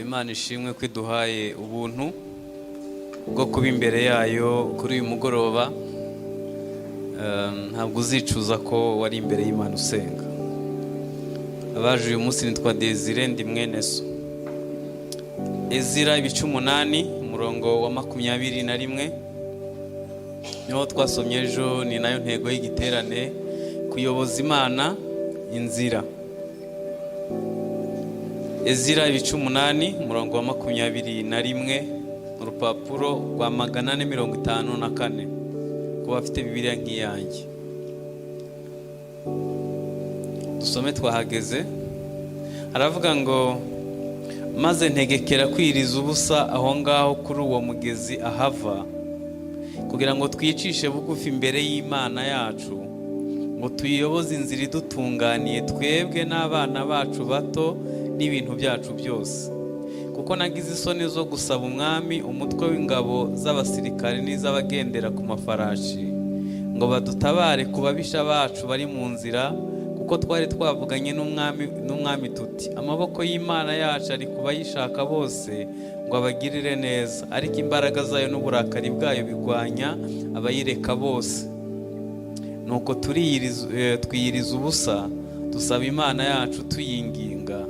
Imana ishimwe ko iduhaye ubuntu bwo kuba imbere yayo kuri uyu mugoroba. Ntabwo uzicuza ko wari imbere y'Imana usenga. Abaje uyu munsi, nitwa Desire, ndi mwene so. Ezira ibice 8, umurongo wa 21 niho twasomye ejo. Ni nayo ntego y'igiterane, kuyoboza Imana inzira. Ezira ibice 8, umurongo wa 21, urupapuro rwa 454 ku bafite Bibiliya nk'iyanjye. Dusome, twahageze. Haravuga ngo: "Maze ntegekera kwiriza ubusa aho ngaho kuri uwo mugezi Ahava, kugira ngo twicishe bugufi imbere y'Imana yacu, ngo tuyiyoboze inzira idutunganiye, twebwe n'abana bacu bato n'ibintu byacu byose, kuko nagize isoni zo gusaba umwami umutwe w'ingabo z'abasirikare n'iz'abagendera ku mafarashi, ngo badutabare ku babisha bacu bari mu nzira, kuko twari twavuganye n'umwami tuti: 'Amaboko y'Imana yacu ari ku bayishaka bose ngo abagirire neza, ariko imbaraga zayo n'uburakari bwayo bigwanya abayireka bose.' Nuko twiyiriza ubusa, dusaba Imana yacu tuyinginga,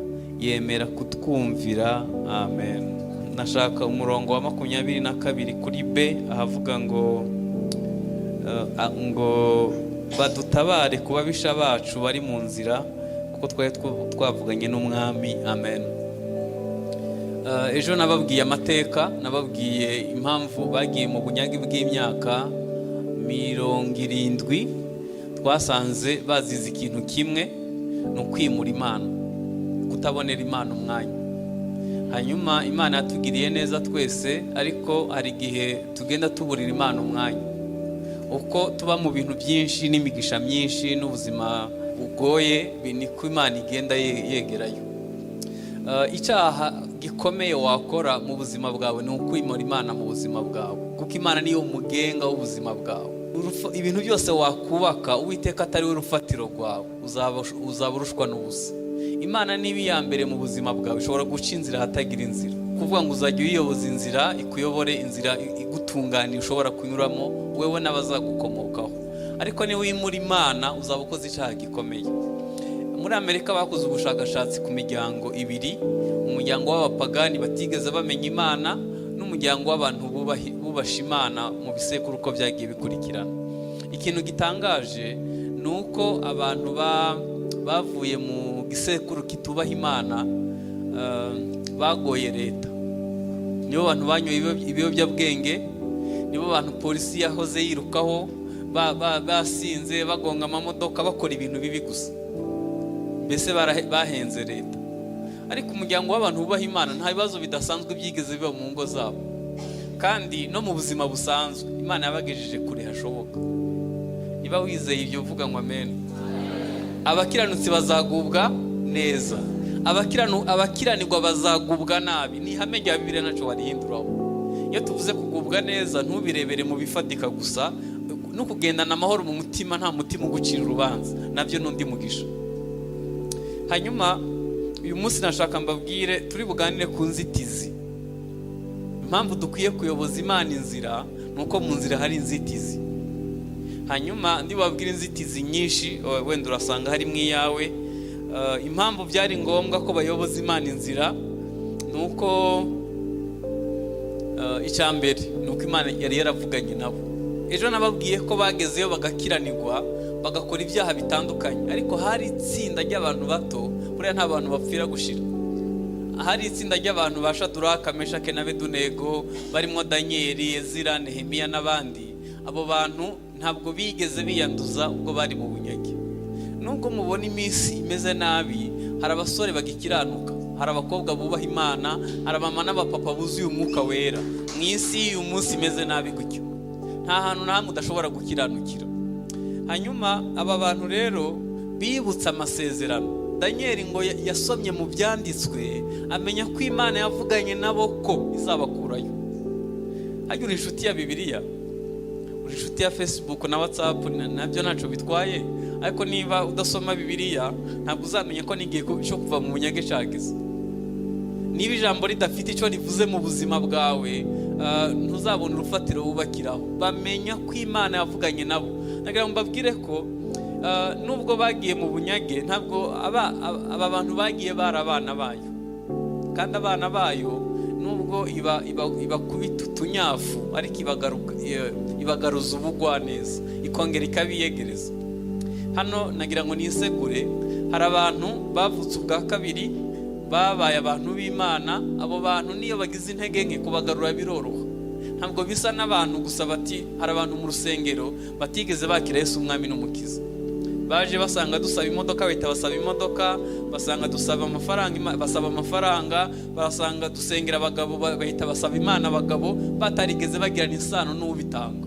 yemera kutwumvira." Amen. Nashaka umurongo wa 22 kuri B, ahavuga ngo badutabare ku babisha bacu bari mu nzira, kuko twari twavuganye n'umwami. Amen. Ejo nababwiye amateka, nababwiye impamvu bagiye mu bunyage bw'imyaka 70. Twasanze bazize ikintu kimwe, ni ukwimura Imana, kutabonera Imana umwanya. Hanyuma Imana yatugiriye neza twese, ariko hari igihe tugenda tuburira Imana umwanya. Uko tuba mu bintu byinshi n'imigisha myinshi n'ubuzima bugoye, niko Imana igenda yegerayo. Icyaha gikomeye wakora mu buzima bwawe ni ukwimura Imana mu buzima bwawe, kuko Imana niyo mugenga w'ubuzima bwawe. Ibintu byose wakubaka Uwiteka atari we rufatiro rwawe, uzaba urushwa n'ubusa. Imana niba iya mbere mu buzima bwawe, ishobora guca inzira ahatagira inzira. Kuvuga ngo uzajya uyiyoboza inzira, ikuyobore inzira igutunganiye ushobora kunyuramo wewe n'abazagukomokaho. Ariko niba wimura Imana, uzaba ukoze icyaha gikomeye. Muri Amerika bakoze ubushakashatsi ku miryango ibiri, umuryango w'abapagani batigeze bamenya Imana n'umuryango w'abantu bubasha Imana mu bisekuru uko byagiye bikurikirana. Ikintu gitangaje ni uko abantu bavuye mu gisekuru kitubaha Imana bagoye leta, nibo bantu banyoye ibiyobyabwenge, nibo bantu polisi yahoze yirukaho basinze, bagonga amamodoka, bakora ibintu bibi gusa. Mbese bahenze leta. Ariko umuryango w'abantu bubaha Imana, nta bibazo bidasanzwe byigeze biba mu ngo zabo, kandi no mu buzima busanzwe Imana yabagejeje kure hashoboka. Niba wizeye ibyo, uvuga ngo amen. Abakiranutsi bazagubwa neza, abakiranirwa bazagubwa nabi. Ni ihame rya Bibiliya, ntacyo warihinduraho. Iyo tuvuze kugubwa neza, ntubirebere mu bifatika gusa, no kugendana amahoro mu mutima, nta mutima ugucira urubanza, nabyo n'undi mugisha. Hanyuma uyu munsi nashaka mbabwire, turi buganire ku nzitizi. Impamvu dukwiye kuyoboza Imana inzira ni uko mu nzira hari inzitizi. Hanyuma ndibabwire inzitizi nyinshi, wenda urasanga harimo iyawe. Impamvu byari ngombwa ko bayoboza Imana inzira ni uko icya mbere ni uko Imana yari yaravuganye nabo. Ejo nababwiye ko bagezeyo bagakiranirwa, bagakora ibyaha bitandukanye, ariko hari itsinda ry'abantu bato. Buriya nta bantu bapfira gushira. Hari itsinda ry'abantu ba Shaduraka, Meshake na Bedunego, barimo Daniyeli, Ezira, Nehemiya n'abandi. Abo bantu ntabwo bigeze biyanduza ubwo bari mu bunyage. Nubwo mubona iminsi imeze nabi, hari abasore bagikiranuka, hari abakobwa bubaha Imana, hari abamama n'abapapa buzuye Umwuka Wera. Mu isi y'uyu munsi imeze nabi gutyo, nta hantu na hamwe udashobora gukiranukira. Hanyuma aba bantu rero bibutse amasezerano. Daniyeli ngo yasomye mu byanditswe, amenya ko Imana yavuganye nabo ko izabakurayo. Hajya uri inshuti ya Bibiliya, uri inshuti ya Facebook na WhatsApp, nabyo ntacyo bitwaye, ariko niba udasoma Bibiliya, ntabwo uzamenya ko n'igihe cyo kuva mu bunyage cyageze. Niba ijambo ridafite icyo rivuze mu buzima bwawe, ntuzabona urufatiro wubakiraho. Bamenya ko Imana yavuganye nabo. Nagira ngo mbabwire ko nubwo bagiye mu bunyage, ntabwo aba bantu bagiye bari abana bayo. Kandi abana bayo, nubwo ibakubita utunyafu, ariko ibagaruza ubugwaneza, ikongera ikabiyegereza. Hano nagira ngo nisegure. Hari abantu bavutse ubwa kabiri, babaye abantu b'Imana. Abo bantu niyo bagize intege nke, kubagarura biroroha. Ntabwo bisa n'abantu gusa bati hari abantu mu rusengero batigeze bakira Yesu Umwami n'Umukiza. Baje basanga dusaba imodoka, bahita basaba imodoka. Basanga dusaba amafaranga, basaba amafaranga. Basanga dusengera abagabo, bahita basaba Imana abagabo, batarigeze bagirana isano n'ubitanga.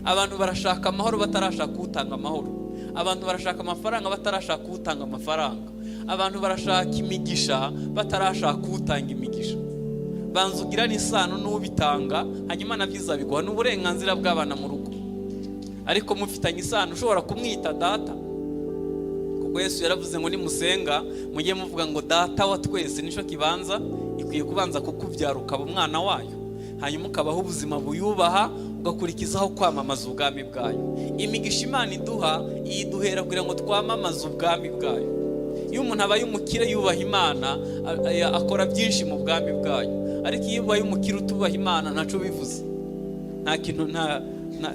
Abantu barashaka amahoro batarashaka utanga amahoro. Abantu barashaka amafaranga batarashaka utanga amafaranga. Abantu barashaka imigisha batarashaka utanga imigisha. Banza ugirane isano n'ubitanga, hanyuma nabyo izabiguha. Ni uburenganzira bw'abana mu rugo, ariko mufitanye isano, ushobora kumwita data, kuko Yesu yaravuze ngo nimusenga mujye muvuga ngo "Data wa twese". Nicyo kibanza ikwiye kubanza kukubyara, ukaba umwana wayo, hanyuma ukabaho ubuzima buyubaha, ugakurikizaho kwamamaza ubwami bwayo. Imigisha Imana iduha, iyiduhera kugira ngo twamamaze ubwami bwayo. Iyo umuntu abaye umukire yubaha Imana, akora byinshi mu bwami bwayo. Ariko iyo ubaye umukire utubaha Imana, ntacyo bivuze, nta kintu,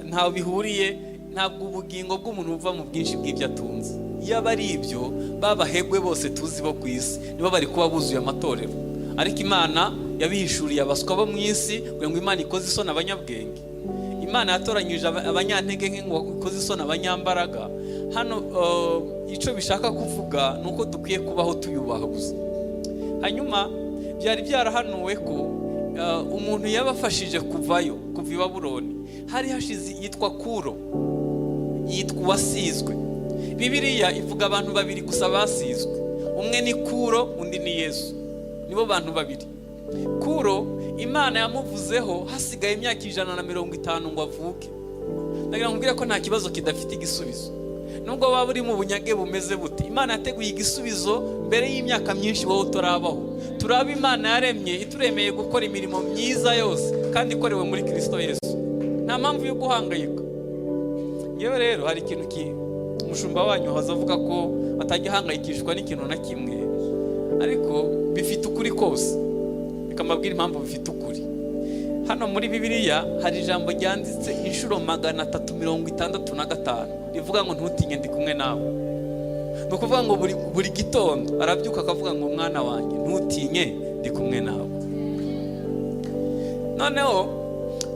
ntaho bihuriye. Ntabwo ubugingo bw'umuntu buva mu bwinshi bw'ibyo atunze. Iyo aba ari ibyo, babahegwe bose tuzi bo ku isi nibo bari kuba buzuye amatorero. Ariko Imana yabihishuriye abaswa bo mu isi, kugira ngo Imana ikoze isoni abanyabwenge. Imana yatoranyije abanyantege nke ngo ikoze isoni abanyambaraga. Hano icyo bishaka kuvuga ni uko dukwiye kubaho tuyubaha gusa. Hanyuma byari byarahanuwe ko umuntu yabafashije kuvayo, kuva i Babuloni, hari hashize, yitwa Kuro, yitwa uwasizwe. Bibiliya ivuga abantu babiri gusa basizwe: umwe ni Kuro, undi ni Yesu. Nibo bantu babiri. Kuro, Imana yamuvuzeho hasigaye imyaka 150 ngo avuke. Ndagira ngo nkubwire ko nta kibazo kidafite igisubizo. Nubwo waba uri mu bunyage bumeze bute, Imana yateguye igisubizo mbere y'imyaka myinshi wowe utarabaho. Turaba Imana yaremye, ituremeye gukora imirimo myiza yose kandi ikorewe muri Kirisito Yesu. Nta mpamvu yo guhangayika. Yewe rero, hari ikintu umushumba wanyu wahoze avuga ko atajya ahangayikishwa n'ikintu na kimwe, ariko bifite ukuri kose. Reka mbabwire impamvu bifite ukuri. Hano muri Bibiliya hari ijambo ryanditse inshuro 365 rivuga ngo "Ntutinye, ndi kumwe nawe". Ni ukuvuga ngo buri gitondo arabyuka akavuga ngo "Mwana wanjye, ntutinye, ndi kumwe nawe". Noneho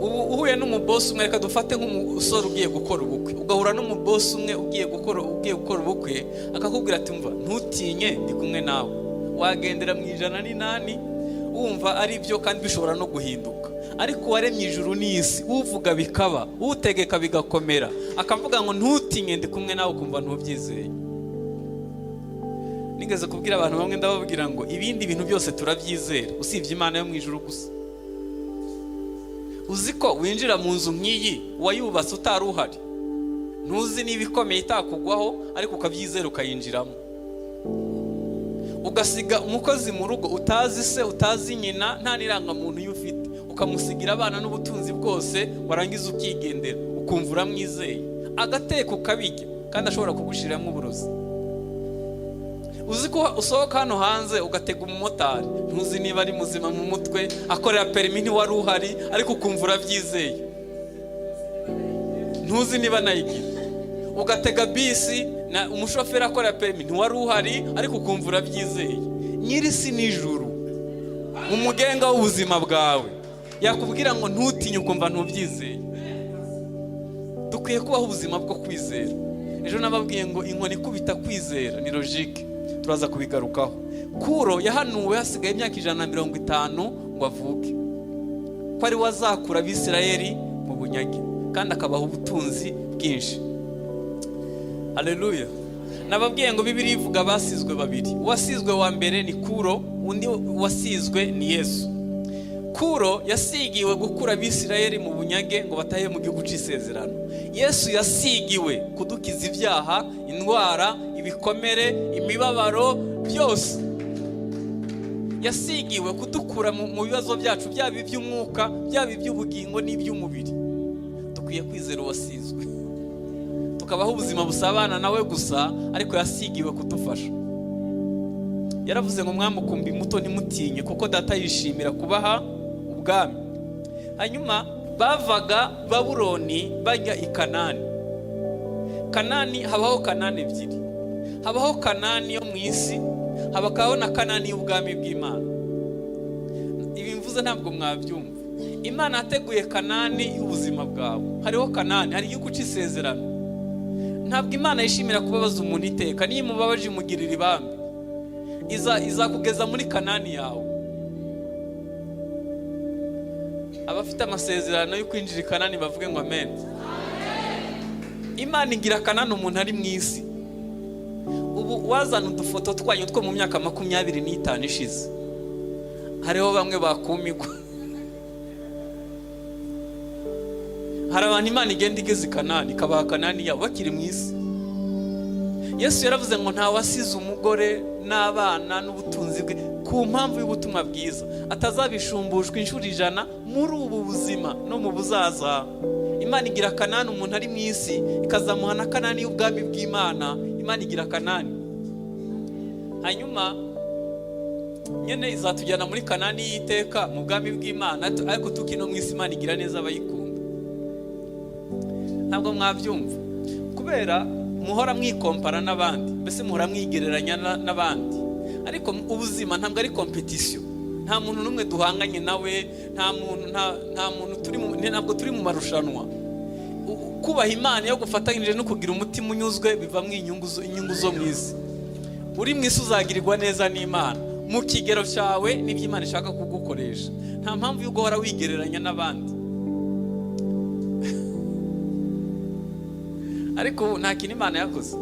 ubu uhuye n'umubosi umwe, reka dufate nk'umusore ugiye gukora ubukwe, ugahura n'umubosi umwe ugiye gukora ubukwe, akakubwira ati "Mva, ntutinye, ndi kumwe nawe", wagendera mu 108 wumva ari byo, kandi bishobora no guhinduka. Ariko uwaremye ijuru n'isi, uvuga bikaba, utegeka bigakomera, akavuga ngo "Ntutinye, ndi kumwe nawe", ukumva ntubyizeye. Nigeze kubwira abantu bamwe, ndababwira ngo ibindi bintu byose turabyizera usibye Imana yo mu ijuru gusa. Uzi ko winjira mu nzu nk'iyi wayubatse utari uhari, ntuzi niba ikomeye itakugwaho, ariko ukabyizera ukayinjiramo, ugasiga umukozi mu rugo utazi se, utazi nyina, nta n'irangamuntu iyo ufite, ukamusigira abana n'ubutunzi bwose, warangiza ukigendera, ukumva uramwizeye, agateka ukabirya kandi ashobora kugushiriramo uburozi. Uzi ko usohoka hano hanze ugatega umumotari, ntuzi niba ari muzima mu mutwe, akorera perimi, ntiwari uhari, ariko ukumva urabyizeye, ntuzi niba anayigira. Ugatega bisi na umushoferi akorera perimi, ntiwari uhari, ariko ukumva urabyizeye. Nyir'isi n'ijuru, umugenga w'ubuzima bwawe, yakubwira ngo "Ntutinye", ukumva ntubyizeye. Dukwiye kubaho ubuzima bwo kwizera. Ejo nababwiye ngo inkoni ikubita kwizera ni logique, turaza kubigarukaho. Kuro yahanuwe hasigaye imyaka 150 ngo avuke, ko ari we azakura Abisirayeli mu bunyage kandi akabaha ubutunzi bwinshi. Haleluya! Nababwiye ngo Bibiliya ivuga abasizwe babiri: uwasizwe wa mbere ni Kuro, undi wasizwe ni Yesu. Kuro yasigiwe gukura Abisirayeli mu bunyage ngo batahe mu gihugu cy'isezerano. Yesu yasigiwe kudukiza ibyaha, indwara, ibikomere, imibabaro byose. Yasigiwe kudukura mu bibazo byacu, byaba iby'umwuka, byaba iby'ubugingo n'iby'umubiri. Dukwiye kwizera uwasizwe, tukabaho ubuzima busabana nawe gusa, ariko yasigiwe kudufasha. Yaravuze ngo: "Mwa mukumbi muto, ntimutinye, kuko Data yishimira kubaha ubwami." Hanyuma bavaga Babuloni bajya i Kanani. Kanani, habaho Kanani ebyiri: habaho Kanani yo mu isi, habakabaho na Kanani y'ubwami bw'Imana. Ibi mvuze ntabwo mwabyumva. Imana yateguye Kanani y'ubuzima bwawe. Hariho Kanani, hari igihugu cy'isezerano. Ntabwo Imana yishimira kubabaza umuntu iteka. Niyo imubabaje, imugirira ibambe. Izakugeza muri Kanani yawe. Abafite amasezerano yo kwinjira i Kanani bavuge ngo amen. Imana igira Kanani umuntu ari mu isi. Ubu wazana udufoto twanyu two mu myaka 25 ishize, hariho bamwe bakumigwa. Hari abantu Imana igenda igeze i Kanani, ikabaha Kanani yabo bakiri mu isi. Yesu yaravuze ngo ntawasize umugore n'abana n'ubutunzi bwe ku mpamvu y'ubutumwa bwiza atazabishumbushwa inshuro 100 muri ubu buzima no mu buzaza. Imana igira Kanani umuntu ari mu isi, ikazamuha na Kanani y'ubwami bw'Imana. Imana igira Kanani. Hanyuma nyine izatujyana muri Kanani y'iteka mu bwami bw'Imana, ariko tukino mu isi Imana igira neza abayikunda. Ntabwo mwabyumva kubera muhora mwikompara n'abandi, mbese muhora mwigereranya n'abandi. Ariko ubuzima ntabwo ari compétition. Nta muntu n'umwe duhanganye nawe, nta muntu, nta muntu turi mu, ntabwo turi mu marushanwa. Kubaha Imana iyo gufatanyije no kugira umutima unyuzwe bivamo inyungu zo mu isi. Uri mu isi uzagirirwa neza n'Imana mu kigero cyawe n'ibyo Imana ishaka kugukoresha. Nta mpamvu yo guhora wigereranya n'abandi. Ariko ubu nta kintu Imana yakoze.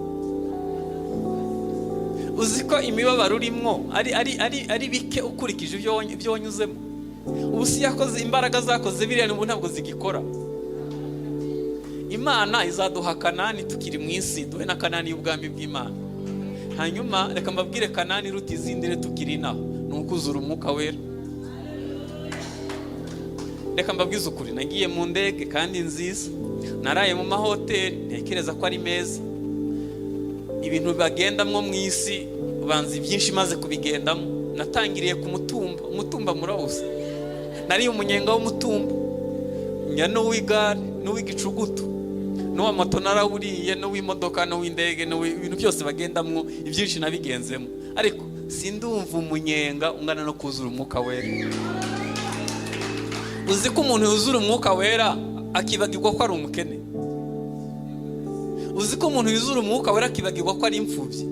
Uzi ko imibabaro urimwo ari bike ukurikije ibyo wanyuzemo. Ubu si yakoze imbaraga zakoze biriya, ubu ntabwo zigikora. Imana izaduha Kanani tukiri mu isi, duhe na Kanani y'ubwami bw'Imana. Hanyuma reka mbabwire, Kanani iruta izindi rero tukiri inaho ni ukuzura Umwuka Wera. Reka mbabwize ukuri, nagiye mu ndege kandi nziza, naraye mu mahoteli ntekereza ko ari meza. Ibintu bagendamwo mu isi ubanza ibyinshi maze kubigendamo. Natangiriye ku mutumba. Umutumba murawuzi? Nariye umunyenga w'umutumba, njya n'uw'igare n'uw'igicugutu n'uwa moto narawuriye, n'uw'imodoka n'uw'indege, ibintu byose bagendamwo ibyinshi nabigenzemo, ariko sindumva umunyenga ungana no kuzura Umwuka Wera. Uzi ko umuntu yuzura Umwuka Wera akibagirwa ko ari umukene? Uzi ko umuntu yuzura Umwuka Wera akibagirwa ko ari imfubyi?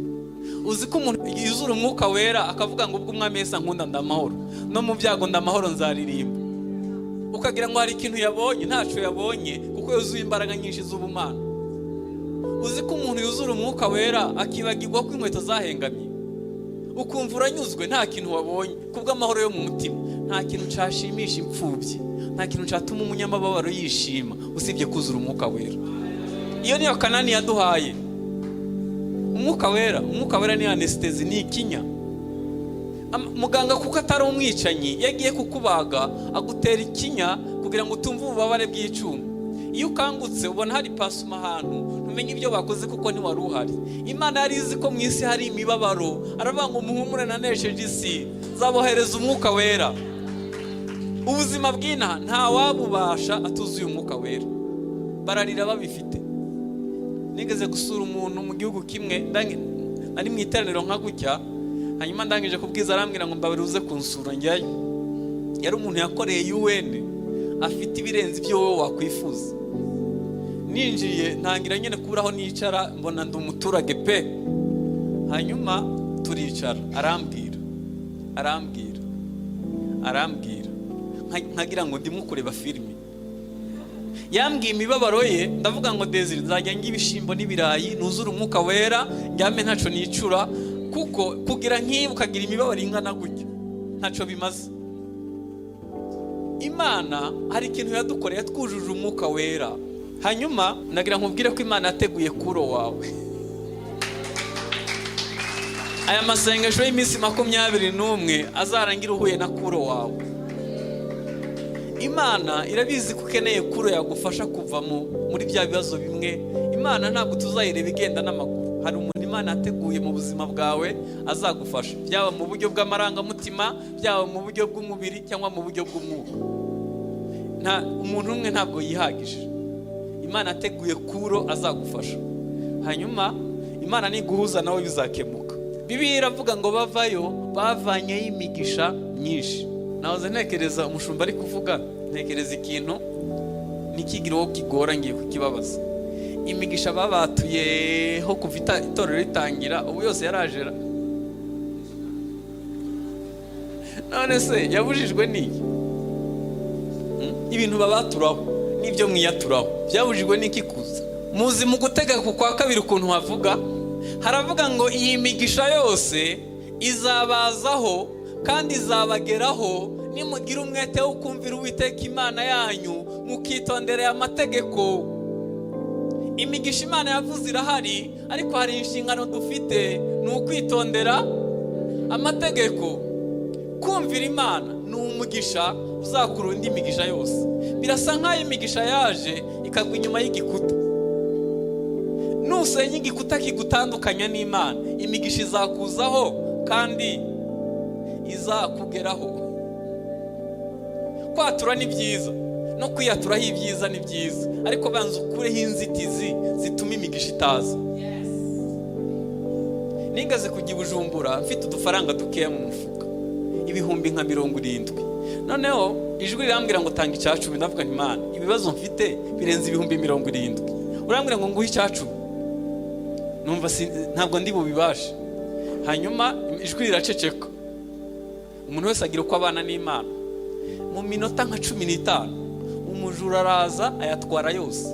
Uzi ko umuntu yuzura Umwuka Wera akavuga ngo: "Ubwo Umwami Yesu ankunda, ndamahoro, no mu byago ndamahoro, nzaririmba"? Ukagira ngo hari ikintu yabonye. Ntacyo yabonye, kuko yuzuye imbaraga nyinshi z'ubumana. Uzi ko umuntu yuzura Umwuka Wera akibagirwa ko inkweto zahengamye? Ukumva uranyuzwe, nta kintu wabonye, kubw'amahoro yo mu mutima. Nta kintu cyashimisha imfubyi, nta kintu cyatuma umunyamababaro yishima usibye kuzura Umwuka Wera. Iyo niyo Kanani yaduhaye, Umwuka Wera. Umwuka Wera ni anesthésie, ni ikinya. Muganga kuko atari umwicanyi, iyo agiye kukubaga agutera ikinya kugira ngo utumve ububabare bw'icyuma. Iyo ukangutse ubona hari pansement ahantu, ntumenye ibyo bakoze kuko ntiwari uhari. Imana yari izi ko mu isi hari imibabaro, aravuga ngo: "Muhumure, nanesheje isi, nzabohereza Umwuka Wera." Ubuzima bw'inaha ntawabubasha atuzuye Umwuka Wera. Bararira babifite. Nigeze gusura umuntu mu gihugu kimwe, nari mu iteraniro nka gutya. Hanyuma ndangije kubwiza, arambwira ngo: "Mbabare uze kunsura." Njyayo. Yari umuntu yakoreye UN, afite ibirenze ibyo wowe wakwifuza. Ninjiye ntangira nyine kubura aho nicara, mbona ndi umuturage pe. Hanyuma turicara, arambwira, arambwira, arambwira, nkagira ngo ndimo kureba filime. Yambwiye imibabaro ye. Ndavuga ngo: "Desire, nzajya njya ibishyimbo n'ibirayi, nuzure Umwuka Wera, njyame ntaco nicura, kuko kugira nk'ibi ukagira imibabaro ingana gutya ntaco bimaze." Imana hari ikintu yadukoreye, twujuje Umwuka Wera. Hanyuma nagira nkubwire ko Imana yateguye kuro wawe. Aya masengesho y'iminsi 21 azarangira uhuye na kuro wawe. Imana irabizi ko ukeneye kuro yagufasha kuva muri bya bibazo bimwe. Imana ntabwo tuzayireba igenda n'amaguru. Hari umuntu Imana yateguye mu buzima bwawe azagufasha, byaba mu buryo bw'amarangamutima, byaba mu buryo bw'umubiri cyangwa mu buryo bw'umwuka. Nta umuntu umwe ntabwo yihagije. Imana yateguye kuro azagufasha, hanyuma Imana niguhuza nawe bizakemuka. Bibiliya iravuga ngo bavayo bavanyeyo imigisha myinshi. Nahoze ntekereza umushumba ari kuvuga, ntekereza ikintu ntikigire uwo kigora, ngiye kukibabaza. Imigisha babatuyeho kuva itorero ritangira, ubu yose yarajera. None se yabujijwe n'iki? Ibintu babaturaho n'ibyo mwiyaturaho byabujijwe n'iki kuza? Muzi mu gutega ku kwa kabiri ukuntu havuga, haravuga ngo iyi migisha yose izabazaho kandi izabageraho nimugira umwete wo kumvira Uwiteka Imana yanyu, mukitondera aya mategeko. Imigisha Imana yavuze irahari, ariko hari inshingano dufite, ni ukwitondera amategeko. Kumvira Imana ni umugisha uzakura indi migisha yose. Birasa nk'aho imigisha yaje ikagwa inyuma y'igikuta. Nusenya igikuta kigutandukanya n'Imana, imigisha izakuzaho kandi izakugeraho. Kwatura ni byiza, no kwiyaturaho ibyiza ni byiza, ariko banza ukureho inzitizi zituma imigisha itaza. Nigeze kujya i Bujumbura mfite udufaranga dukeya mu mufuka, nka 70,000. Noneho ijwi rirambwira ngo tanga 10%. Ndavuga nti: "Imana, ibibazo mfite birenze 70,000, urambwira ngo nguhe 10%? Numva ntabwo ndi bubibashe." Hanyuma ijwi riraceceka. Umuntu wese agira uko abana n'Imana. Mu minota nka 15 umujura araza ayatwara yose.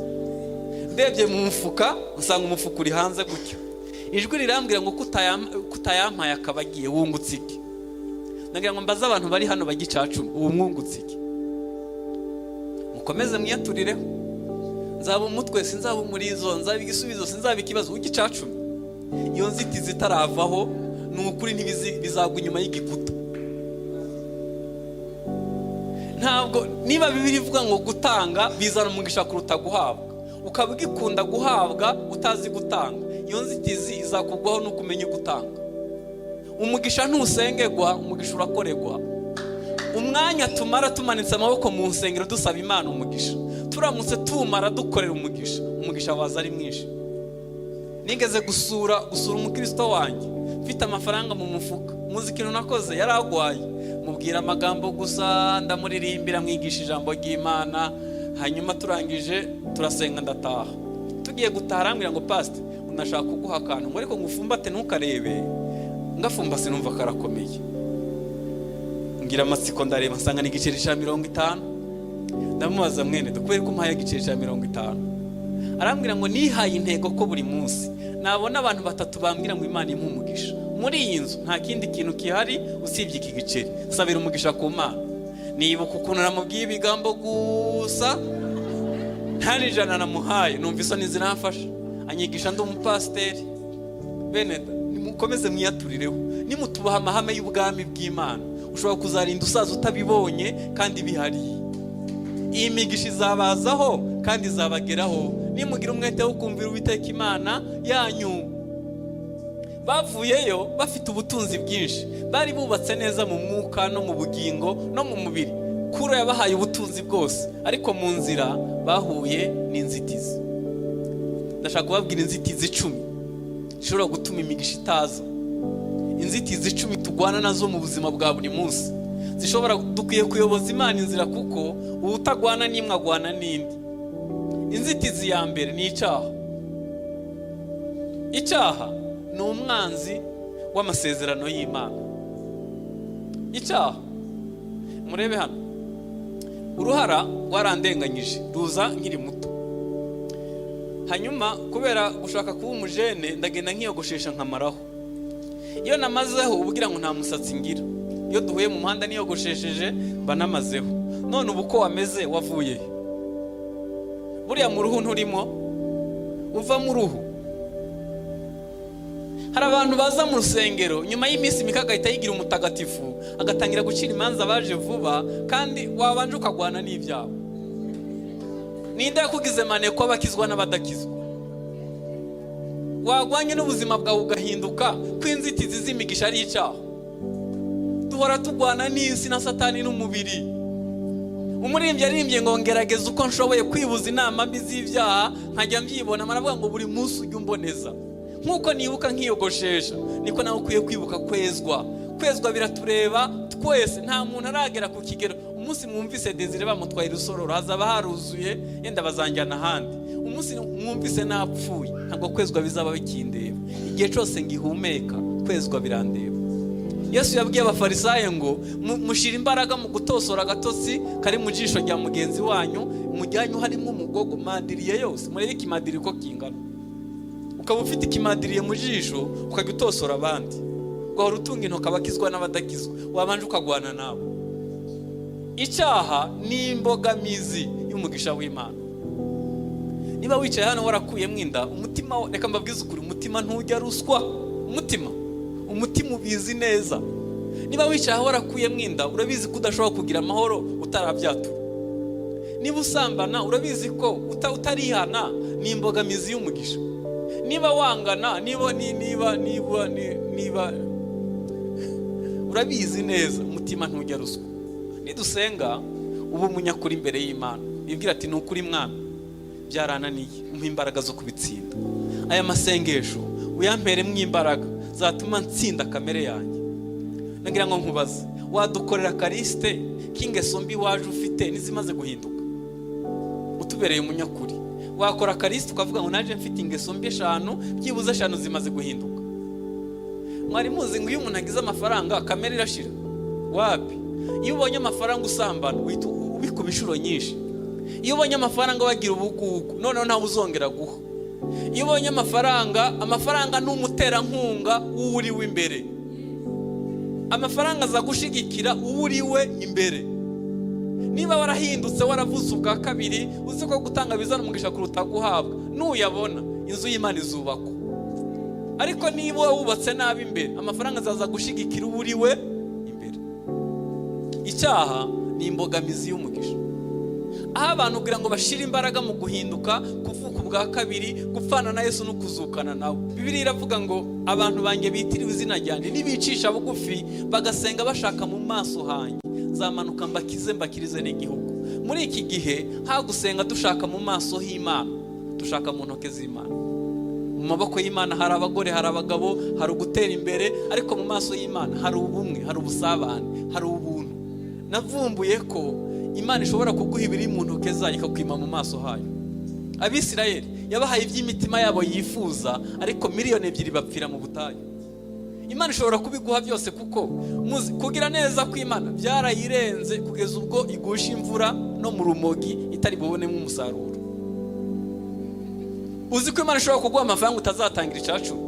Ndebye mu mufuka usanga umufuka uri hanze gutyo. Ijwi rirambwira ngo kutayampaye akaba agiye, wungutse iki? Nagira ngo mbaze abantu bari hano bajya 10%, ubu mwungutse iki? Mukomeze mwiyaturireho. Nzaba umutwe, sinzaba umurizo, nzaba igisubizo, sinzaba ikibazo. Ujya 10%, iyo nzitizi itaravaho, ni ukuri bizagwa inyuma y'igikuta. Ntabwo niba Bibiliya ivuga ngo gutanga bizana umugisha kuruta guhabwa, ukaba ugikunda guhabwa utazi gutanga, iyo nzitizi izakugwaho nuko umenye gutanga. Umugisha ntusengerwa, umugisha urakorerwa. Umwanya tumara tumanitse amaboko mu nsengero dusaba Imana umugisha, turamutse tumara dukorera umugisha, umugisha waza ari mwinshi. Nigeze gusura umukristo wanjye mfite amafaranga mu mufuka. Muzi ikintu nakoze? Yari agwaye, mubwira amagambo gusa, ndamuririmbira, mwigisha ijambo ry'Imana. Hanyuma turangije turasenga, ndataha. Tugiye gutaha arambwira ngo: "Pasite, unashaka kuguha akantu," ngo ariko ngufumbate ntukarebe. Ngafumbase numva karakomeye, ngira amatsiko, ndareba nsanga ni igiceri cya 50. Ndamubaza: "Mwene, kubera ko umpaye igiceri cya 50?" Arambwira ngo: "Nihaye intego ko buri munsi nabona abantu batatu bambwira ngo Imana impe umugisha. Muri iyi nzu nta kindi kintu gihari usibye iki giceri. Sabira umugisha ku Mana." Nibuka ukuntu namubwiye ibigambo gusa, nta n'ijana namuhaye. Numva isoni ziramfasha. Anyigisha ndi umupasiteri. Bene, nimukomeze mwiyaturireho. Nimutubaha amahame y'ubwami bw'Imana, ushobora kuzarinda usaza utabibonye kandi bihari. Iyi migisha izabazaho kandi izabageraho nimugira umwete wo kumvira Uwiteka Imana yanyu. Bavuyeyo bafite ubutunzi bwinshi, bari bubatse neza mu mwuka no mu bugingo no mu mubiri. Kuro yabahaye ubutunzi bwose, ariko mu nzira bahuye n'inzitizi. Ndashaka kubabwira inzitizi 10 zishobora gutuma imigisha itaza, inzitizi 10 turwana nazo mu buzima bwa buri munsi zishobora. Dukwiye kuyoboza Imana inzira, kuko uwutagwana n'imwe agwana n'indi. Inzitizi ya mbere ni icyaha. Icyaha ni umwanzi w'amasezerano y'Imana. Icyaha, murebe hano, uruhara rwarandenganyije ruza nkiri muto. Hanyuma kubera gushaka kuba umujene, ndagenda nkiyogoshesha nkamaraho. Iyo namazeho uba ugira ngo nta musatsi ngira. Iyo duhuye mu muhanda niyogoshesheje, mba namazeho. None ubu ko wameze, wavuye he? Buriya mu ruhu nturimo, uva mu ruhu. Hari abantu baza mu rusengero, nyuma y'iminsi mike agahita yigira umutagatifu, agatangira gucira imanza baje vuba, kandi wabanje ukagwana n'ibyawe. Ninde yakugize maneko abakizwa n'abadakizwa? Wagwanye n'ubuzima bwawe ugahinduka, ko inzitizi z'imigisha ari icyaha. Duhora turwana n'isi na Satani n'umubiri. Umuririmbyi yaririmbye ngo: "Ngerageza uko nshoboye kwibuza inama mbi z'ibyaha, nkajya mbyibona." Maravuga ngo: "Buri munsi ujya umboneza nk'uko nibuka nkiyogoshesha." Niko nawe ukwiye kwibuka kwezwa. Kwezwa biratureba twese, nta muntu aragera ku kigero. Umunsi mwumvise Desire bamutwaye Rusororo, hazaba haruzuye, yenda bazanjyana ahandi. Umunsi mwumvise napfuye, ntabwo kwezwa bizaba bikindeba. Igihe cyose ngihumeka, kwezwa birandeba. Yesu yabwiye Abafarisayo ngo: "Mushyire imbaraga mu gutosora agatotsi kari mu jisho rya mugenzi wanyu, mujyanyu harimo umugogo madiriye yose." Murebe ikimadiri uko kingana. Ukaba ufite ikimadiriye mu jisho, ukajya utosora abandi, ugahora utunga intoki abakizwa n'abadakizwa. Wabanje ukagwana nawe. Icyaha ni imbogamizi y'umugisha w'Imana. Niba wicaye hano warakuyemo inda, umutima, reka mbabwize ukuri, umutima ntujya ruswa. Umutima ubizi neza. Niba wicaye aho warakuyemo inda, urabizi ko udashobora kugira amahoro utarabyatura. Niba usambana, urabizi ko utarihana ni imbogamizi y'umugisha. Niba wangana, niba niba niba niba urabizi neza, umutima ntujya ruswa. Nidusenga, uba umunyakuri imbere y'Imana, wibwira ati: "Ni ukuri mwana, byarananiye, umpa imbaraga zo kubitsinda. Aya masengesho uyamperemo imbaraga zatuma ntsinda kamere yanjye." Nagira ngo nkubaze: wadukorera ka liste k'ingeso mbi waje ufite n'izimaze guhinduka, utubereye umunyakuri? Wakora ka liste ukavuga ngo: "Naje mfite ingeso mbi eshanu, byibuze eshanu zimaze guhinduka." Mwari muzi ngo iyo umuntu agize amafaranga kamere irashira? Wapi! Iyo ubonye amafaranga usambana, uhita ubikuba inshuro nyinshi. Iyo ubonye amafaranga wagira ubugugu, noneho ntawe uzongera guha. Iyo ubonye amafaranga, amafaranga ni umuterankunga w'uwuriwe imbere. Amafaranga aza gushyigikira uwuriwe imbere. Niba warahindutse, waravuze ubwa kabiri, uzi ko gutanga bizana umugisha kuruta guhabwa, nuyabona inzu y'Imana izubakwa. Ariko niba wubatse nabi imbere, amafaranga azaza gushyigikira uwuriwe imbere. Icyaha ni imbogamizi y'umugisha. Aho abantu kugira ngo bashyire imbaraga mu guhinduka, kuvuka ubwa kabiri, gupfana na Yesu no kuzukana nawe. Bibiliya iravuga ngo: "Abantu banjye bitiriwe izina ryanjye nibicisha bugufi, bagasenga bashaka mu maso hanjye, nzamanuka mbakize, mbakirize n'igihugu." Muri iki gihe hagusenga dushaka mu maso h'Imana, dushaka mu ntoki z'Imana. Mu maboko y'Imana hari abagore, hari abagabo, hari ugutera imbere, ariko mu maso y'Imana hari ubumwe, hari ubusabane, hari ubuntu. Navumbuye ko Imana ishobora kuguha ibiri mu ntoki zayo, ikakwima mu maso hayo. Abisirayeli yabahaye iby'imitima yabo yifuza, ariko 2 miliyoni bapfira mu butayu. Imana ishobora kubiguha byose, kuko kugira neza kw'Imana byarayirenze, kugeza ubwo igusha imvura no mu rumogi itari bubonemo umusaruro. Uzi ko Imana ishobora kuguha amafaranga utazatangira icacumi?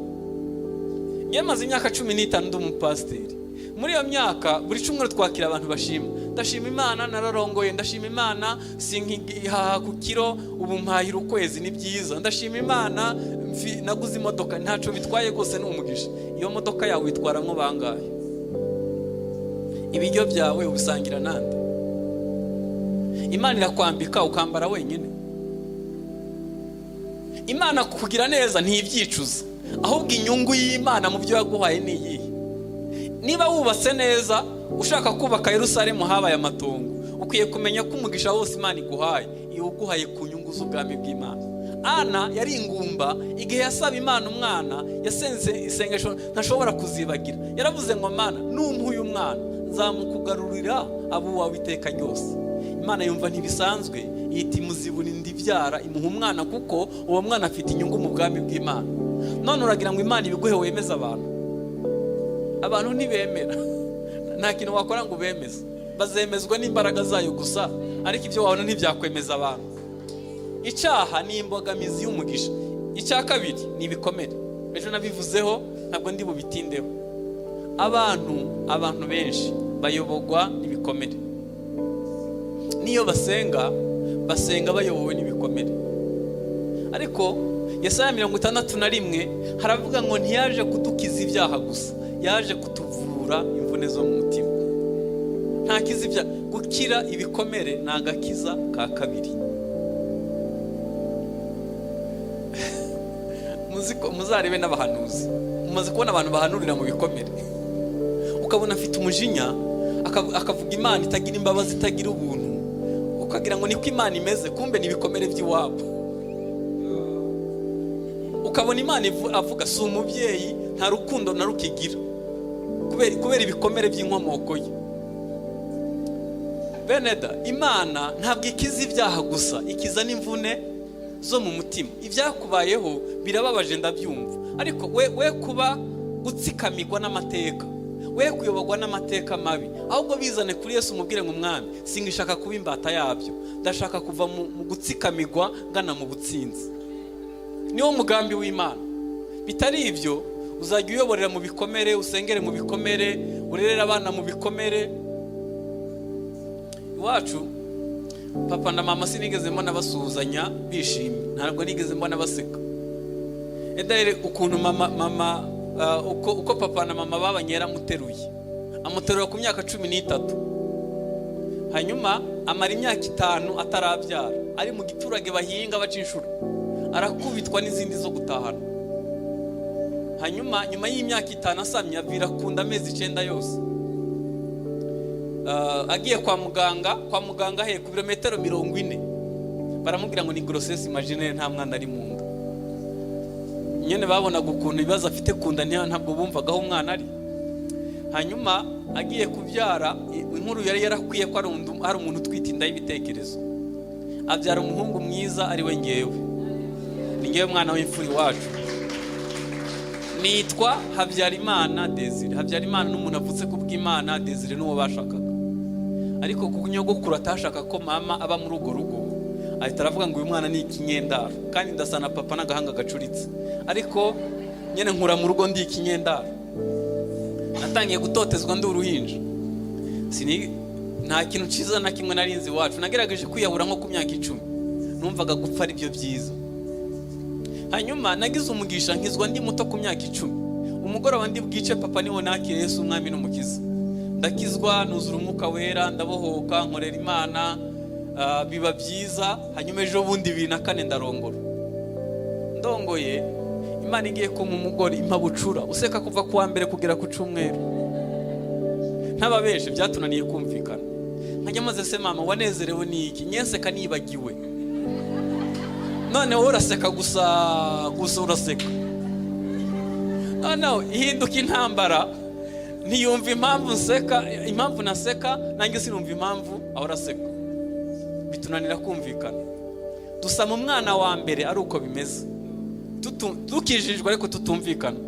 Njye maze imyaka 15 ndi umupasiteri. Muri iyo myaka, buri cyumweru twakira abantu bashima: "Ndashima Imana nararongoye, ndashima Imana sinkihaha ku kiro, ubu mpahira ukwezi." Ni byiza. "Ndashima Imana naguze imodoka." Ntacyo bitwaye rwose, ni umugisha. Iyo modoka yawe witwaramo bangahe? Ibiryo byawe ubisangira nande? Imana irakwambika ukambara wenyine? Imana kugira neza ntibyicuza, ahubwo inyungu y'Imana mu byo yaguhaye ni iyihe? Niba wubatse neza, ushaka kubaka Yerusalemu habaye amatongo, ukwiye kumenya ko umugisha wose Imana iguhaye, iwuguhaye ku nyungu z'ubwami bw'Imana. Ana yari ingumba. Igihe yasaba Imana umwana, yasenze isengesho ntashobora kuzibagira. Yaravuze ngo: "Mana, numpa uyu mwana nzamukugarurira abo uwawe iteka ryose." Imana yumva ntibisanzwe, ihita imuzibura inda ibyara, imuha umwana, kuko uwo mwana afite inyungu mu bwami bw'Imana. None uragira ngo Imana ibiguhe wemeze abantu? Abantu ntibemera. Nta kintu wakora ngo ubemeze. Bazemezwa n'imbaraga zayo gusa, ariko ibyo wabona ntibyakwemeza abantu. Icyaha ni imbogamizi y'umugisha. Icya kabiri ni ibikomere. Ejo nabivuzeho, ntabwo ndi bubitindeho. Abantu benshi bayobogwa n'ibikomere. Niyo basenga, basenga bayobowe n'ibikomere. Ariko Yesaya 61 haravuga ngo ntiyaje kudukiza ibyaha gusa, yaje kutuvura imvune zo mu mutima. Ntakiza ibyaha, gukira ibikomere ni agakiza ka kabiri. Muzarebe n'abahanuzi, mumaze kubona abantu bahanurira mu bikomere, ukabona afite umujinya, akavuga Imana itagira imbabazi, itagira ubuntu, ukagira ngo niko Imana imeze, kumbe ni ibikomere by'iwabo. Ukabona Imana avuga si umubyeyi, nta rukundo na rukigira kubera ibikomere by'inkomoko ye. Beneda, Imana ntabwo ikiza ibyaha gusa, ikiza n'imvune zo mu mutima. Ibyakubayeho birababaje ndabyumva, ariko we kuba gutsikamirwa n'amateka, we kuyoborwa n'amateka mabi, ahubwo bizane kuri Yesu, umubwire ngo Umwami, singishaka kuba imbata yabyo, ndashaka kuva mu gutsikamirwa ngana mu butsinzi. Niwo mugambi w'Imana. Bitari ibyo uzajya uyoborera mu bikomere, usengere mu bikomere, urerere abana mu bikomere. Iwacu papa na mama sinigeze mbona basuhuzanya bishimye, ntabwo nigeze mbona baseka. Edaheri ukuntu mama uko papa na mama babanye, yaramuteruye, amuterura ku myaka 13, hanyuma amara imyaka 5 atarabyara, ari mu giturage bahinga baca inshuro, arakubitwa n'izindi zo gutahana. Hanyuma nyuma y'imyaka 5 asamye, avira ku nda amezi 9 yose. Agiye kwa muganga, kwa muganga he ku birometero 40, baramubwira ngo ni grossesse imaginaire, nta mwana ari mu nda. Nyine babonaga ukuntu ibibazo afite ku nda, ntabwo bumvaga aho umwana ari. Hanyuma agiye kubyara, inkuru yari yarakwiye ko hari umuntu utwite inda y'ibitekerezo, abyara umuhungu mwiza ari we ngewe. Ni ngewe mwana w'imfura iwacu, nitwa Habyarimana Desire. Habyarimana ni umuntu avutse ku bw'Imana, Desire n'uwo bashakaga, ariko kuko nyogokuru atashaka ko mama aba muri urwo rugo, ahita aravuga ngo uyu mwana ni ikinyendaro, kandi ndasa na papa n'agahanga gacuritse, ariko nyine nkura mu rugo ndi ikinyendaro. Natangiye gutotezwa ndi uruhinja. Nta kintu cyiza na kimwe nari nzi iwacu. Nagerageje kwiyahura nko ku myaka 10, numvaga gupfa ari byo byiza. Hanyuma nagize umugisha nkizwa ndi muto ku myaka 10. Umugoroba ndi bwice papa niwo nakiriye Yesu umwami n'umukiza, ndakizwa, nuzura umwuka wera, ndabohoka, nkorera Imana, biba byiza. Hanyuma ejo bundi 2004 ndarongora. Ndongoye, Imana igiye kumpa umugore impa bucura useka kuva ku wa mbere kugera ku cyumweru. Ntababeshe, byatunaniye kumvikana. Nkajya maze se mama wanezerewe n'iki? Nyenseka nibagiwe, none wowe uraseka gusa gusa, uraseka. Noneho ihinduka intambara, ntiyumva impamvu nseka, impamvu naseka, nanjye sinumva impamvu ahora aseka, bitunanira kumvikana. Dusama umwana wa mbere ari uko bimeze, dukijijwe ariko tutumvikana,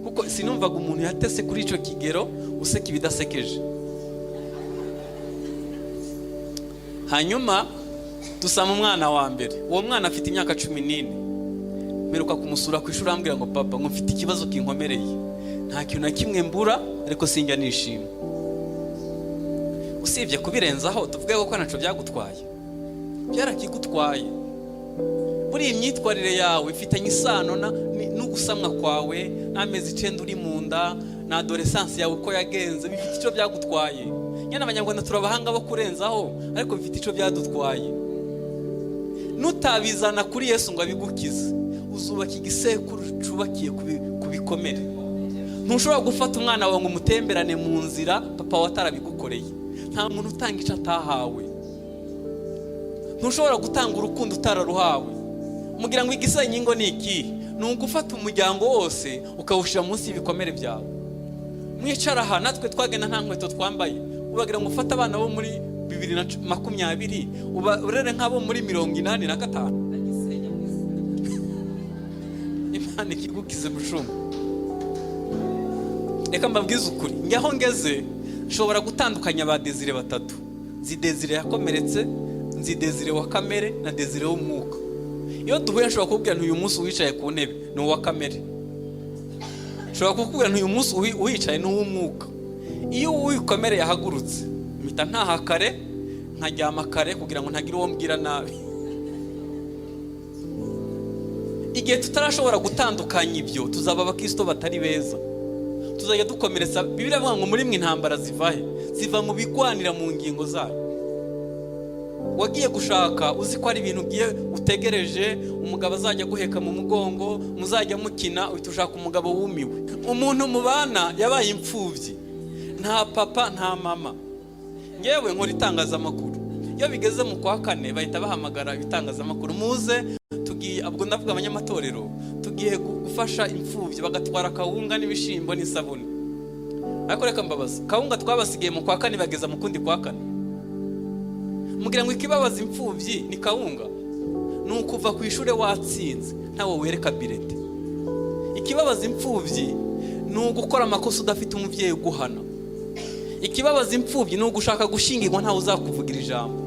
kuko sinumvaga umuntu yatese kuri icyo kigero useka ibidasekeje. Hanyuma dusama umwana wa mbere, uwo mwana afite imyaka 14. Mperuka kumusura ku ishuri, arambwira ngo papa, ngo mfite ikibazo kinkomereye, nta kintu na kimwe mbura ariko sinjya nishima. Usibye kubirenzaho, tuvuge ko ntacyo byagutwaye, byarakigutwaye. Buriya imyitwarire yawe ifitanye isano n'ugusamwa kwawe, n'amezi 9 uri mu nda, na adolescence yawe uko yagenze, bifite icyo byagutwaye. Nyine Abanyarwanda turabahanga bo kurenzaho, ariko bifite icyo byadutwaye. Nutabizana kuri Yesu ngo abigukize, uzubaka igisekuru cyubakiye ku bikomere. Ntushobora gufata umwana wawe ngo umutemberane mu nzira papa wawe atarabigukoreye. Nta muntu utanga icyo atahawe. Ntushobora gutanga urukundo utararuhawe. Mugira ngo igisenya ingo ni ikihe? Ni ugufata umuryango wose ukawushyira munsi y'ibikomere byawe. Mwicara aha, natwe twagenda nta nkweto twambaye. Uragira ngo ufate abana bo muri 2020 urere nk'abo muri 85? Imana ikigukize mushumba. Reka mbabwize ukuri, njyaho ngeze nshobora gutandukanya ba Desire batatu. Nzi Desire yakomeretse, nzi Desire wa kamere na Desire w'umwuka. Iyo duhuye nshobora kukubwira nti uyu munsi uwicaye ku ntebe ni uwa kamere, nshobora kukubwira nti uyu munsi uwicaye ni uw'umwuka. Iyo uw'ibikomere yahagurutse, mpita ntaha kare, nkaryama kare kugira ngo ntagire uwo mbwira nabi. Igihe tutarashobora gutandukanya ibyo, tuzaba abakristo batari beza, tuzajya dukomeretsa. Bibiliya iravuga ngo: "Muri mwe intambara ziva he? Ziva mu bigwanira mu ngingo zayo." Wagiye gushaka uzi ko ari ibintu ugiye utegereje, umugabo azajya aguheka mu mugongo, muzajya mukina, uhita ushaka umugabo wumiwe. Umuntu mubana yabaye imfubyi, nta papa, nta mama. Ngewe nkora itangazamakuru. Iyo bigeze mu kwa kane bahita bahamagara ibitangazamakuru: "Muze, tugiye," ubwo ndavuga abanyamatorero, "tugiye gufasha imfubyi." Bagatwara kawunga n'ibishimbo n'isabune. Ariko reka mbabaza, kawunga twabasigiye mu kwa kane bageza mu kundi kwa kane, mugira ngo ikibabaza imfubyi ni kawunga? Ni ukuva ku ishuri watsinze ntawe wereka bulletin. Ikibabaza imfubyi ni ugukora amakosa udafite umubyeyi uguhana. Ikibabaza imfubyi ni ugushaka gushyingirwa ntawe uzakuvugira ijambo.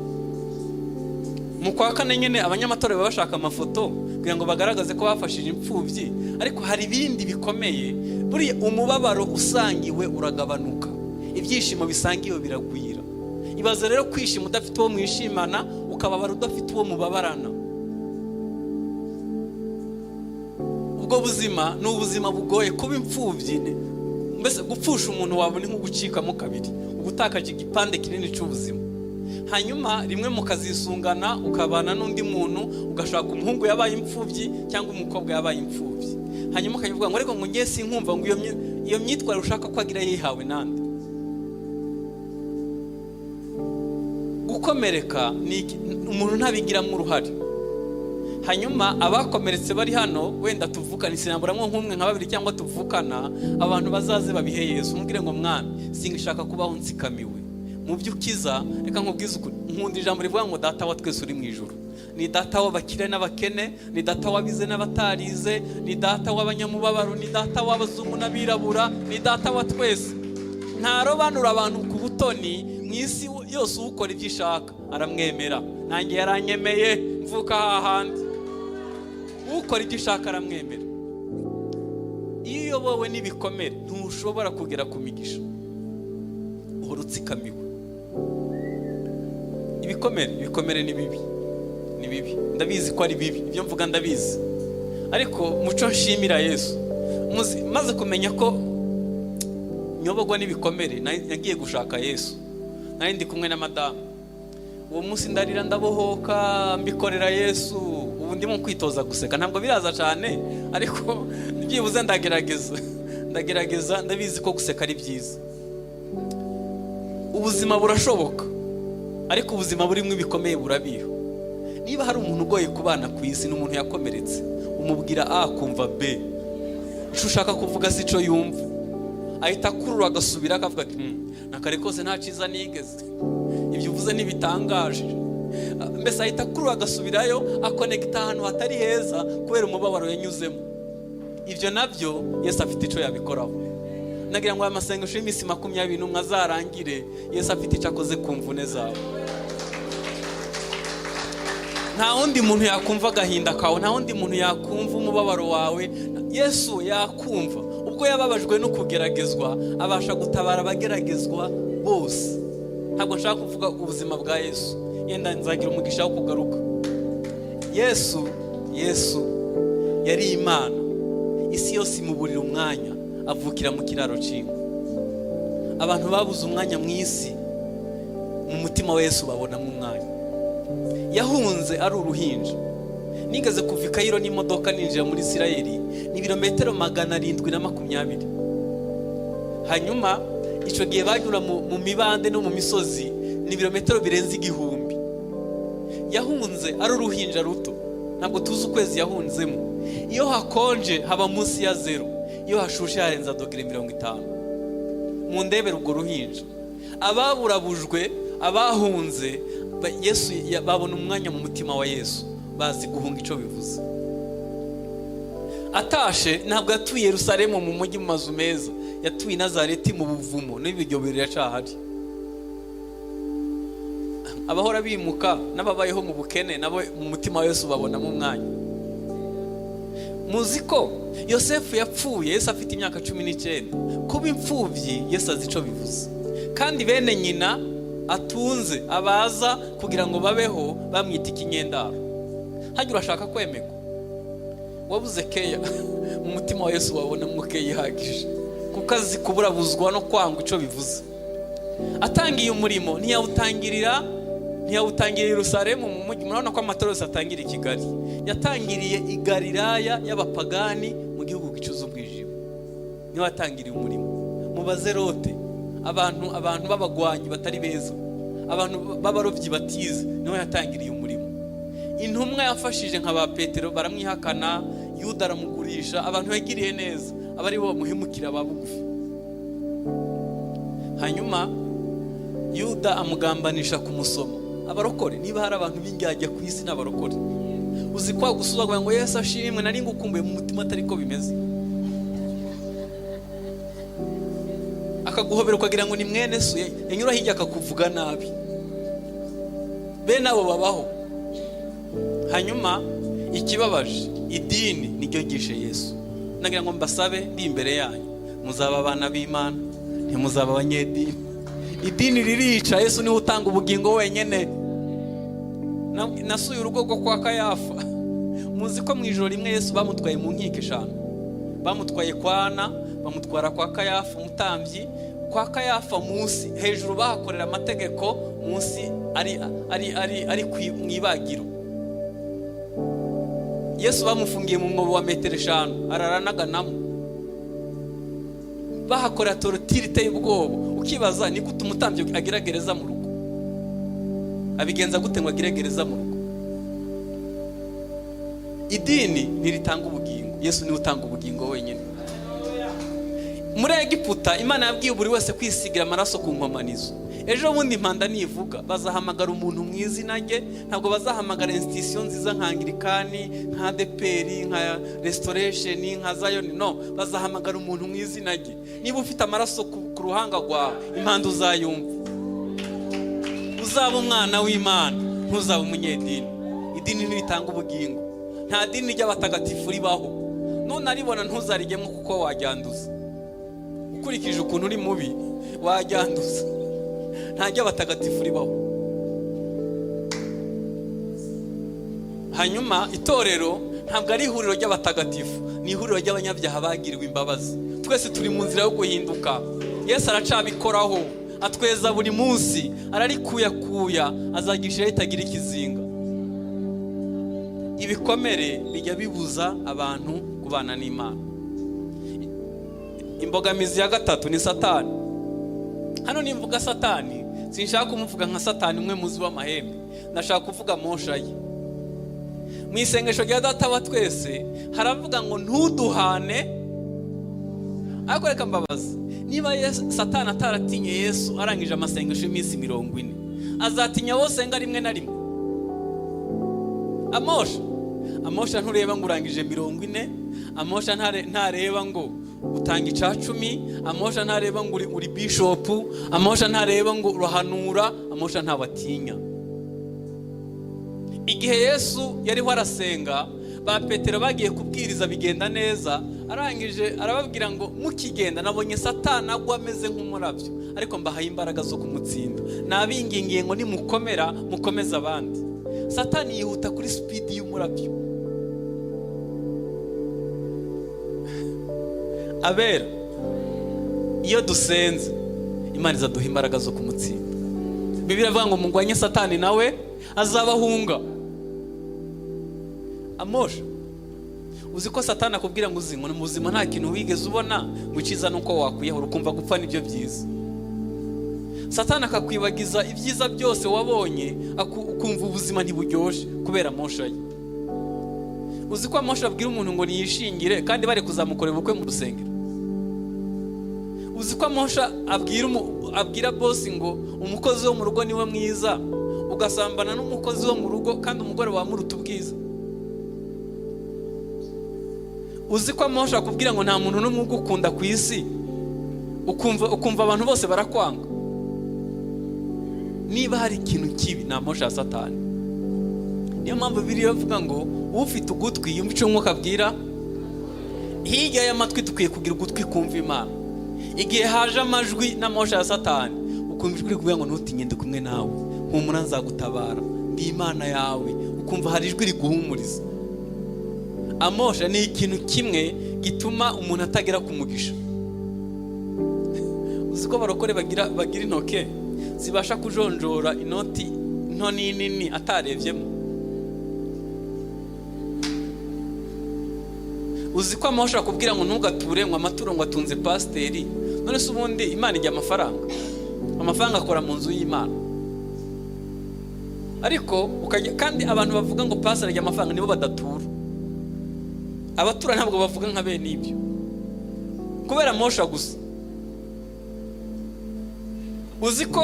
Mu kwa kane nyine abanyamatorero baba bashaka amafoto kugira ngo bagaragaze ko bafashije imfubyi, ariko hari ibindi bikomeye. Buriya umubabaro usangiwe uragabanuka, ibyishimo bisangiwe biragwira. Ibaze rero kwishima udafite uwo mwishimana, ukababara udafite uwo mubabarana. Ubwo buzima ni ubuzima bugoye. Kuba imfubyi, mbese gupfusha umuntu wawe ni nko gucikamo kabiri, uba utakaje igipande kinini cy'ubuzima. Hanyuma rimwe mukazisungana, ukabana n'undi muntu, ugashaka umuhungu yabaye imfubyi cyangwa umukobwa yabaye imfubyi, hanyuma ukavuga ngo: "Ariko ngo ngiye sinkumva," ngo iyo myitwarire ushaka ko agira yihawe nande? Gukomereka ni umuntu ntabigiramo uruhare. Hanyuma abakomeretse bari hano, wenda tuvukana, sinamburamo nk'umwe, nka babiri cyangwa tuvukana, abantu bazaze babihe Yesu. Umubwire ngo: "Mwami, singishaka kubaho nsikamiwe." Mu byo ukiza, reka nkubwize ukuri, nkunda ijambo rivuga ngo: "Data wa twese uri mu ijuru ni data w'abakire n'abakene, ni data w'abize n'abatarize, ni data w'abanyamubabaro, ni data w'abazungu n'abirabura, ni data wa twese." Ntarobanura abantu ku butoni. Mu isi yose ukora ibyo ishaka aramwemera. Nanjye yaranyemeye mvuka hahandi. Ukora ibyo ishaka aramwemera. Iyo uyobowe n'ibikomere ntushobora kugera ku migisha, uhora utsikamiwe. Ibikomere, ibikomere ni bibi, ni bibi. Ndabizi ko ari bibi, ibyo mvuga ndabizi, ariko muco nshimira Yesu. Maze kumenya ko nyobogwa n'ibikomere, nagiye gushaka Yesu. Nari ndi kumwe na madamu uwo munsi, ndarira, ndabohoka, mbikorera Yesu. Ubu ndimo kwitoza guseka, ntabwo biraza cyane, ariko byibuze ndagerageza, ndagerageza. Ndabizi ko guseka ari byiza. Ubuzima burashoboka, ariko ubuzima burimo ibikomeye burabiha. Niba hari umuntu ugoye kubana ku isi, ni umuntu yakomeretse. Umubwira A akumva B, icyo ushaka kuvuga si cyo yumva, ahita akurura agasubira akavuga ati: "Na kare kose nta cyiza nigeze, ibyo uvuze ntibitangaje." Mbese ahita akurura agasubirayo, akonegita ahantu hatari heza kubera umubabaro yanyuzemo. Ibyo nabyo Yesu afite icyo yabikoraho. Nagira ngo aya masengesho y'iminsi 21 azarangire Yesu afite icyo akoze ku mvune zawe. Nta wundi muntu yakumva agahinda kawe, nta wundi muntu yakumva umubabaro wawe. Yesu yakumva. Ubwo yababajwe no kugeragezwa, abasha gutabara abageragezwa bose. Ntabwo nshaka kuvuga ubuzima bwa Yesu, yenda nzagira umugisha wo kugaruka. Yesu, Yesu yari Imana, isi yose imuburira umwanya, avukira mu kiraro cy'inka. Abantu babuze umwanya mu isi, mu mutima wa Yesu babonamo umwanya. Yahunze ari uruhinja. Nigeze kuva i Kayiro n'imodoka ninjira muri Isirayeli, ni ibirometero 720. Hanyuma icyo gihe banyura mu mibande no mu misozi, ni ibirometero birenze 1000. Yahunze ari uruhinja ruto, ntabwo tuzi ukwezi yahunzemo. Iyo hakonje haba munsi ya zero, iyo hashushe harenza dogere 50. Mu ndebere urwo ruhinja. Ababurabujwe, abahunze Yesu, babona umwanya mu mutima wa Yesu, bazi guhunga icyo bivuze. Atashe, ntabwo yatuye Yerusalemu mu mujyi mu mazu meza, yatuye i Nazareti mu buvumo, n'ibiryo biracahari. Abahora bimuka n'ababayeho mu bukene nabo mu mutima wa Yesu babonamo umwanya. Muzi ko Yosefu yapfuye Yesu afite imyaka 19. Kuba imfubyi, Yesu azi icyo bivuze. Kandi bene nyina atunze abaza kugira ngo babeho bamwita ikinyendaro. Hajya urashaka kwemerwa? Wabuze care, mu mutima wa Yesu wabonamo care ihagije, kuko azi kuburabuzwa no kwanga icyo bivuze. Atangiye umurimo, ntiyawutangirira i Yerusalemu mu mujyi. Murabona ko amatorero yose atangira i Kigali. Yatangiriye i Galilaya y'abapagani, mu gihugu gicuze ubwijima, niho yatangiriye umurimo. Mu bazerote, abantu b'abagwanyi batari beza, abantu b'abarobyi batize, niho yatangiriye umurimo. Intumwa yafashije nka ba Petero baramwihakana, Yuda aramugurisha. Abantu yagiriye neza aba ari bo bamuhemukira, ba bugufi. Hanyuma Yuda amugambanisha kumusoma. Abarokore, niba hari abantu b'indyarya ku isi, n'abarokore. Uzi kwa gusuzagura ngo "Yesu ashimwe, nari ngukumbuye", mu mutima atari ko bimeze, akaguhobera ukagira ngo ni mwene so, yanyura hirya akakuvuga nabi. Bene abo babaho. Hanyuma ikibabaje, idini niryo ryishe Yesu. Nagira ngo mbasabe ndi imbere yanyu: muzaba abana b'Imana, ntimuzaba abanyedini. Idini ririca. Yesu niwe utanga ubugingo wenyine. Nasuye urugo rwo kwa Kayafa. Muzi ko mu ijoro rimwe Yesu bamutwaye mu nkiko eshanu? Bamutwaye kwa Ana, bamutwara kwa Kayafa umutambyi. Kwa Kayafa munsi, hejuru bahakorera amategeko, munsi ari mu ibagiro. Yesu bamufungiye mu mwobo wa metero 5, araranaganamo. Bahakorera torture iteye ubwoba. Ukibaza ni gute umutambyi agira gereza mu rugo? Abigenza gute ngo agire gereza mu rugo? Idini ntiritanga ubugingo. Yesu niwe utanga ubugingo wenyine. Muri Egiputa, Imana yabwiye buri wese kwisigira amaraso ku nkomanizo. Ejo bundi impanda nivuga, bazahamagara umuntu mu izina rye. Ntabwo bazahamagara institution nziza nka Anglikani, nka ADEPR, nka Restoration, nka Zion. No, bazahamagara umuntu mu izina rye. Niba ufite amaraso ku ruhanga rwawe, impanda uzayumva. Uzaba umwana w'Imana, ntuzaba umunyedini. Idini ntiritanga ubugingo. Nta dini ry'abatagatifu ribaho. Nunaribona ntuzarijyemo, kuko wajyanduza. Ukurikije ukuntu uri mubi, wajyanduza. Nta ry'abatagatifu ribaho. Hanyuma itorero ntabwo ari ihuriro ry'abatagatifu, ni ihuriro ry'abanyabyaha bagiriwe imbabazi. Twese turi mu nzira yo guhinduka. Yesu aracabikoraho, atweza buri munsi, ararikuyakuya, azagisha ritagira ikizinga. Ibikomere bijya bibuza abantu kubana n'Imana. Imbogamizi ya gatatu ni Satani. Hano nimvuga Satani, sinshaka kumuvuga nka Satani umwe muzi w'amahembe. Ndashaka kuvuga mosha ye. Mu isengesho rya Data wa twese haravuga ngo "Ntuduhane". Ariko reka mbabaze: niba Satani ataratinye Yesu arangije amasengesho y'iminsi 40, azatinya wowe usenga rimwe na rimwe? Amosha, amosha ntureba ngo urangije 40. Amosha ntareba ngo utanga ica cumi. Amosha ntareba ngo uri bishopu. Amosha ntareba ngo urahanura. Amosha ntabatinya. Igihe Yesu yariho arasenga, ba Petero bagiye kubwiriza, bigenda neza. Arangije arababwira ngo "Mukigenda nabonye Satani agwa ameze nk'umurabyo, ariko mbahaye imbaraga zo kumutsinda. Nabingingiye ngo nimukomera mukomeze abandi." Satani yihuta kuri speed y'umurabyo. Abera, iyo dusenze, Imana izaduha imbaraga zo kumutsinda. Bibiliya ivuga ngo "Mugwanye Satani, nawe azabahunga." Amosha, uzi ko Satani akubwira ngo uzi ngo mu buzima nta kintu wigeze ubona, ngo icyiza ni uko wakwiyahura, ukumva gupfa nibyo byiza. Satani akakwibagiza ibyiza byose wabonye, ukumva ubuzima ntiburyoshye kubera amosha ye. Uzi ko amosha abwira umuntu ngo niyishingire kandi bari kuzamukorera ubukwe mu rusengero? Uzi ko amosha abwira boss ngo "Umukozi wo mu rugo niwe mwiza", ugasambana n'umukozi wo mu rugo kandi umugore wamuruta ubwiza? Uzi ko amosha akubwira ngo nta muntu n'umwe ugukunda ku isi, ukumva abantu bose barakwanga? Niba hari ikintu kibi, ni amosha ya Satani. Niyo mpamvu Bibiliya ivuga ngo "Ufite ugutwi yumva icyo Umwuka abwira." Hirya y'amatwi dukwiye kugira ugutwi kumva Imana. Igihe haje amajwi n'amosha ya Satani, ukumva ijwi rikuvuga ngo "Ntutinye, ndi kumwe nawe, humura, nzagutabara, ndi Imana yawe", ukumva hari ijwi riguhumuriza. Amosha ni ikintu kimwe gituma umuntu atagera ku mugisha. Uzi ko abarokore bagira intoke zibasha kujonjora inoti nto n'inini atarebyemo? Uzi ko amahoro akubwira ngo ntugature, ngo amaturo ngo atunze pasiteri. None se ubundi Imana ijya amafaranga? Amafaranga akora mu nzu y'Imana. Ariko kandi abantu bavuga ngo pasiteri ajya amafaranga nibo badatura. Abatura ntabwo bavuga nka bene ibyo, kubera amosha gusa. Uzi ko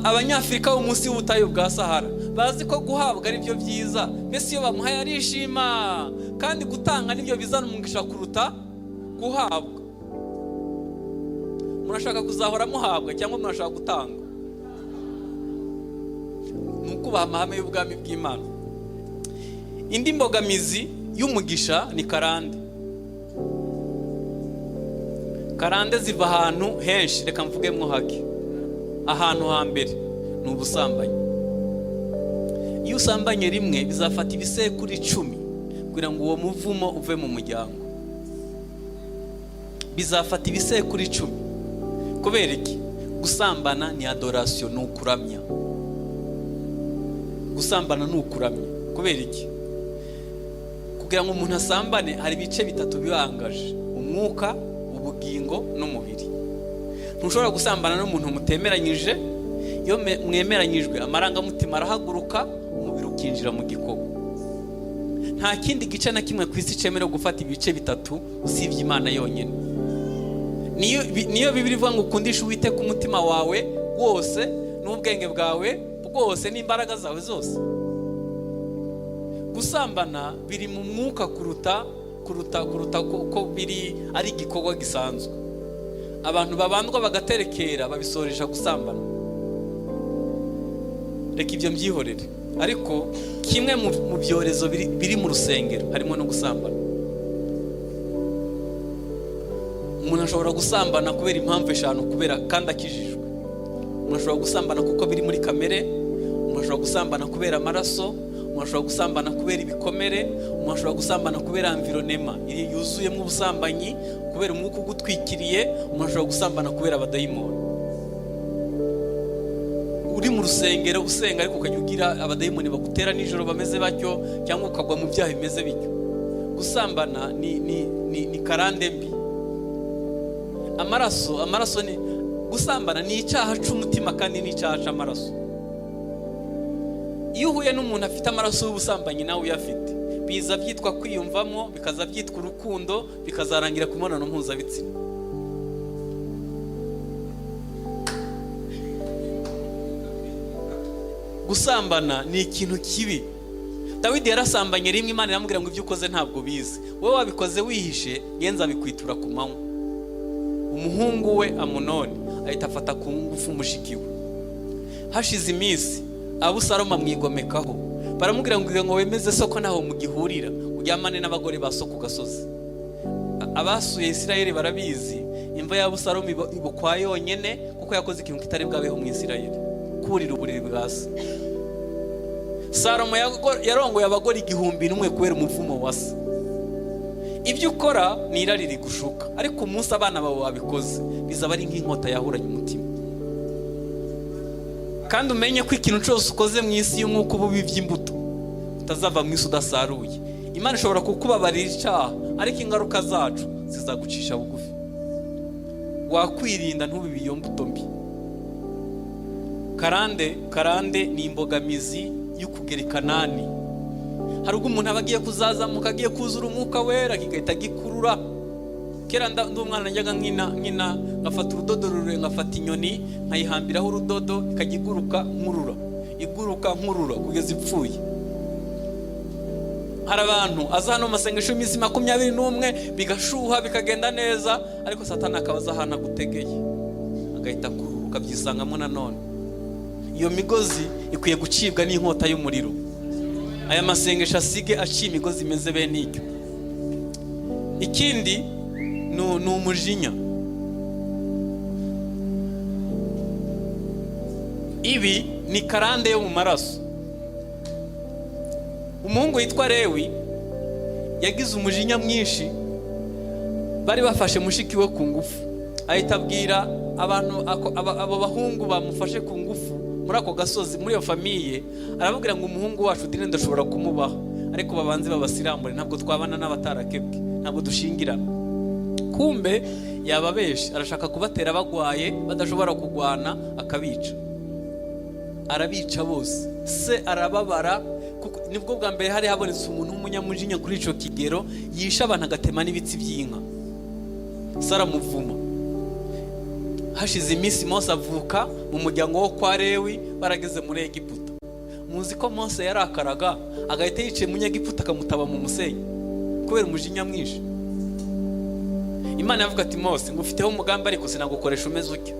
Abanyafurika bo munsi y'ubutayu bwa Sahara bazi ko guhabwa ari byo byiza, mbese iyo bamuhaye arishima, kandi gutanga nibyo bizana umugisha kuruta guhabwa. Murashaka kuzahora muhabwa cyangwa murashaka gutanga? Ni ukubaha amahame y'ubwami bw'Imana. Indi mbogamizi y'umugisha ni karande. Karande ziva ahantu henshi, reka mvugemo hake. Ahantu hambere ni ubusambanyi. Iyo usambanye rimwe bizafata ibisekuru 10 kugira ngo uwo muvumo uve mu muryango. Bizafata ibisekuru 10. Kubera iki? Gusambana ni adoration, ni ukuramya. Gusambana ni ukuramya. Kubera iki? Kugira ngo umuntu asambane hari ibice bitatu bibangaje: umwuka, ubugingo n'umubiri. Ntushobora gusambana n'umuntu mutemeranyije. Iyo mwemeranyijwe amarangamutima arahaguruka, umubiri ukinjira mu gikorwa. Nta kindi gice na kimwe ku isi cyemerewe gufata ibice bitatu usibye Imana yonyine. Niyo Bibiliya ivuga ngo ukundishe Uwiteka umutima wawe wose n'ubwenge bwawe bwose n'imbaraga zawe zose. Gusambana biri mu mwuka kuruta kuruta kuruta ko biri ari igikorwa gisanzwe. Abantu babandwa bagaterekera babisoresha gusambana. Reka ibyo mbyihorere, ariko kimwe mu byorezo biri mu rusengero harimo no gusambana. Umuntu ashobora gusambana kubera impamvu 5, kubera kandi akijijwe. Umuntu ashobora gusambana kuko biri muri kamere, umuntu ashobora gusambana kubera amaraso, umuntu ashobora gusambana kubera ibikomere, umuntu ashobora gusambana kubera environnement yuzuyemo ubusambanyi, kubera umwuka ugutwikiriye, umuntu ashobora gusambana kubera abadayimoni. Uri mu rusengero usenga ariko ukajya ugira abadayimoni bagutera nijoro bameze batyo, cyangwa ukagwa mu byaha bimeze bityo. Gusambana ni karande mbi. Amaraso ni gusambana ni icyaha cy'umutima kandi ni icyaha cy'amaraso. Iyo uhuye n'umuntu afite amaraso y'ubusambanyi nawe uyafite, biza byitwa kwiyumvamo, bikaza byitwa urukundo, bikazarangira ku mibonano mpuzabitsina. Gusambana ni ikintu kibi. Dawidi yarasambanye rimwe, Imana iramubwira ngo ibyo ukoze ntabwo bizi, wowe wabikoze wihishe, ngenza bikwitura ku manywa. Umuhungu we Amunoni ahita afata ku ngufu mushiki we. Hashize iminsi Abusalomu amwigomekaho, baramubwira ngo wemeze soko ntaho mugihurira, uryamane n'abagore ba so ku gasozi. Abasuye Isirayeli barabizi, imva ya Abusalomu iba ukwa yonyine, kuko yakoze ikintu kitari bwabeho mu Isirayeli, kurira uburiri bwa se. Salomo yarongoye abagore 1001 kubera umuvumo wa se. Ibyo ukora ni irari rigushuka, ariko umunsi abana bawe babikoze bizaba ari nk'inkota yahuranye umutima. Kandi umenye ko ikintu cyose ukoze mu isi y'umwuka uba ubibye imbuto, utazava mu isi udasaruye. Imana ishobora kukubabarira icyaha, ariko ingaruka zacu zizagucisha bugufi. Wakwirinda ntubibe iyo mbuto mbi. Karande ni imbogamizi yo kugera i Kanani. Hari ubwo umuntu aba agiye kuzazamuka, agiye kuzura umwuka wera, kigahita gikurura. Kera ndi umwana najyaga nkina ngafata urudodo rurerure, ngafata inyoni nkayihambiraho urudodo, ikajya iguruka nkurura, iguruka nkurura kugeza ipfuye. Hari abantu aza hano mu masengesho y'iminsi 21 bigashuha bikagenda neza, ariko Satani akaba aza ahantu agutegeye agahita akurura, ukabyisangamo nanone. Iyo migozi ikwiye gucibwa n'inkota y'umuriro. Aya masengesho asige aciye imigozi imeze bene icyo. Ikindi ni umujinya. Ibi ni karande yo mu maraso. Umuhungu witwa Lewi Yagize umujinya mwinshi, bari bafashe mushiki we ku ngufu, ahita abwira abantu abo bahungu bamufashe ku ngufu muri ako gasozi, muri iyo famille, arababwira ngo: "Umuhungu wacu Dina ndashobora kumubaha, ariko babanze babasiramure. Ntabwo twabana n'abatarakebwe, ntabwo dushingirana." Kumbe yababeshe, arashaka kubatera bagwaye, badashobora kugwana, akabica. Arabica bose. Se arababara, kuko nibwo bwa mbere hari habonetse umuntu w'umunyamujinya kuri icyo kigero, yishe abantu, agatema n'ibitsi by'inka. Se aramuvuma. Hashize iminsi, Mose avuka mu muryango wo kwa Lewi, barageze muri Egiputa. Muzi ko Mose yarakaraga agahita yicaye Munyegiputa, akamutaba mu musenyi kubera umujinya mwinshi. Imana yavuga ati: "Mose, ngufiteho umugambi, ariko sinagukoresha umeze utyo."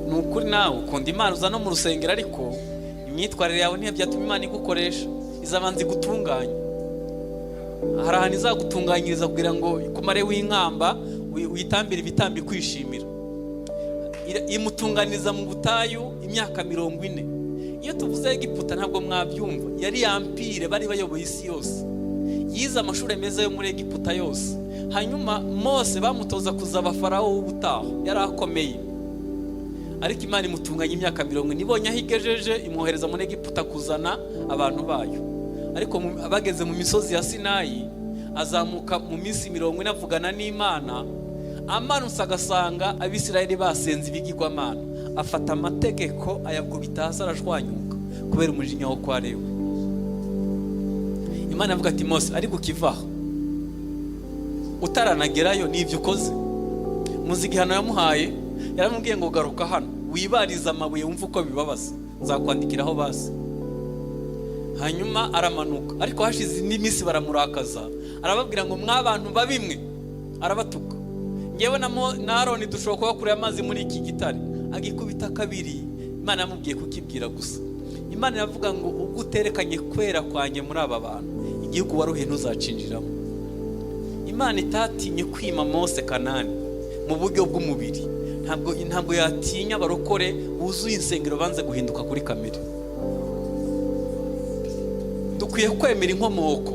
Ni ukuri, nawe ukunda Imana, uza no mu rusengero, ariko imyitwarire yawe niyo byatuma Imana igukoresha. Izabanza igutunganye. Hari ahantu izagutunganyiriza kugira ngo ikumare w'inkamba, witambire ibitambo ikwishimira. Imutunganiriza mu butayu imyaka 40. Iyo tuvuze Egiputa ntabwo mwabyumva, yari empire, bari bayoboye isi yose. Yize amashuri meza yo muri Egiputa yose. Hanyuma Mose bamutoza kuzaba Farawo w'ubutaha, yari akomeye. Ariko Imana imutunganya imyaka 40, ibonye aho igejeje, imwohereza muri Egiputa kuzana abantu bayo. Ariko bageze mu misozi ya Sinayi, azamuka mu minsi 40 avugana n'Imana. Amanutse agasanga Abisirayeli basenze ibigirwamana, afata amategeko ayakubita hasi, arashwanyuka kubera umujinya wo kwa Lewi. Imana avuga ati: "Mose, ariko ukivaho utaranagerayo n'ibyo ukoze." Muzi igihano yamuhaye? Yaramubwiye ngo: "Garuka hano wibarize amabuye, wumve uko bibabaza, nzakwandikiraho basi." Hanyuma aramanuka, ariko hashize indi minsi baramurakaza, arababwira ngo: "Mwabantu babimwe." Arabatuka: "Ngewe na Aroni dushobora kubakurira amazi muri iki gitare." Agikubita kabiri. Imana yamubwiye kukibwira gusa. Imana iravuga ngo: "Ubwo uterekanye kwera kwanjye muri aba bantu, igihugu waruhiye ntuzacinjiramo." Imana itatinye kwima Mose Kanani mu buryo bw'umubiri, ntabwo yatinya abarokore buzuye insengero banze guhinduka kuri kamere. Dukwiye kwemera inkomoko,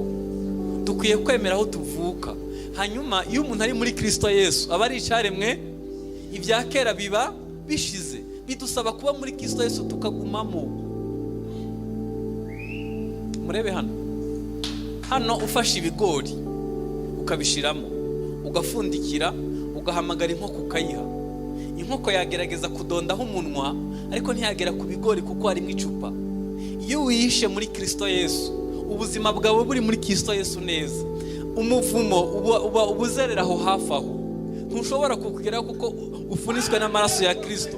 dukwiye kwemera aho tuvuka. Hanyuma iyo umuntu ari muri Kirisito Yesu, aba ari icyaremwe, ibya kera biba bishize. Bidusaba kuba muri Kirisito Yesu, tukagumamo. Murebe hano. Hano ufashe ibigori ukabishiramo, ugafundikira, ugahamagara inkoko ukayiha, inkoko yagerageza kudondaho umunwa, ariko ntiyagera ku bigori kuko harimo icupa. Iyo wihishe muri Kirisito Yesu, ubuzima bwawe buri muri Kirisito Yesu neza, umuvumo uba ubuzerera aho hafi aho, ntushobora kukugeraho kuko ufunitswe n'amaraso ya Kirisito.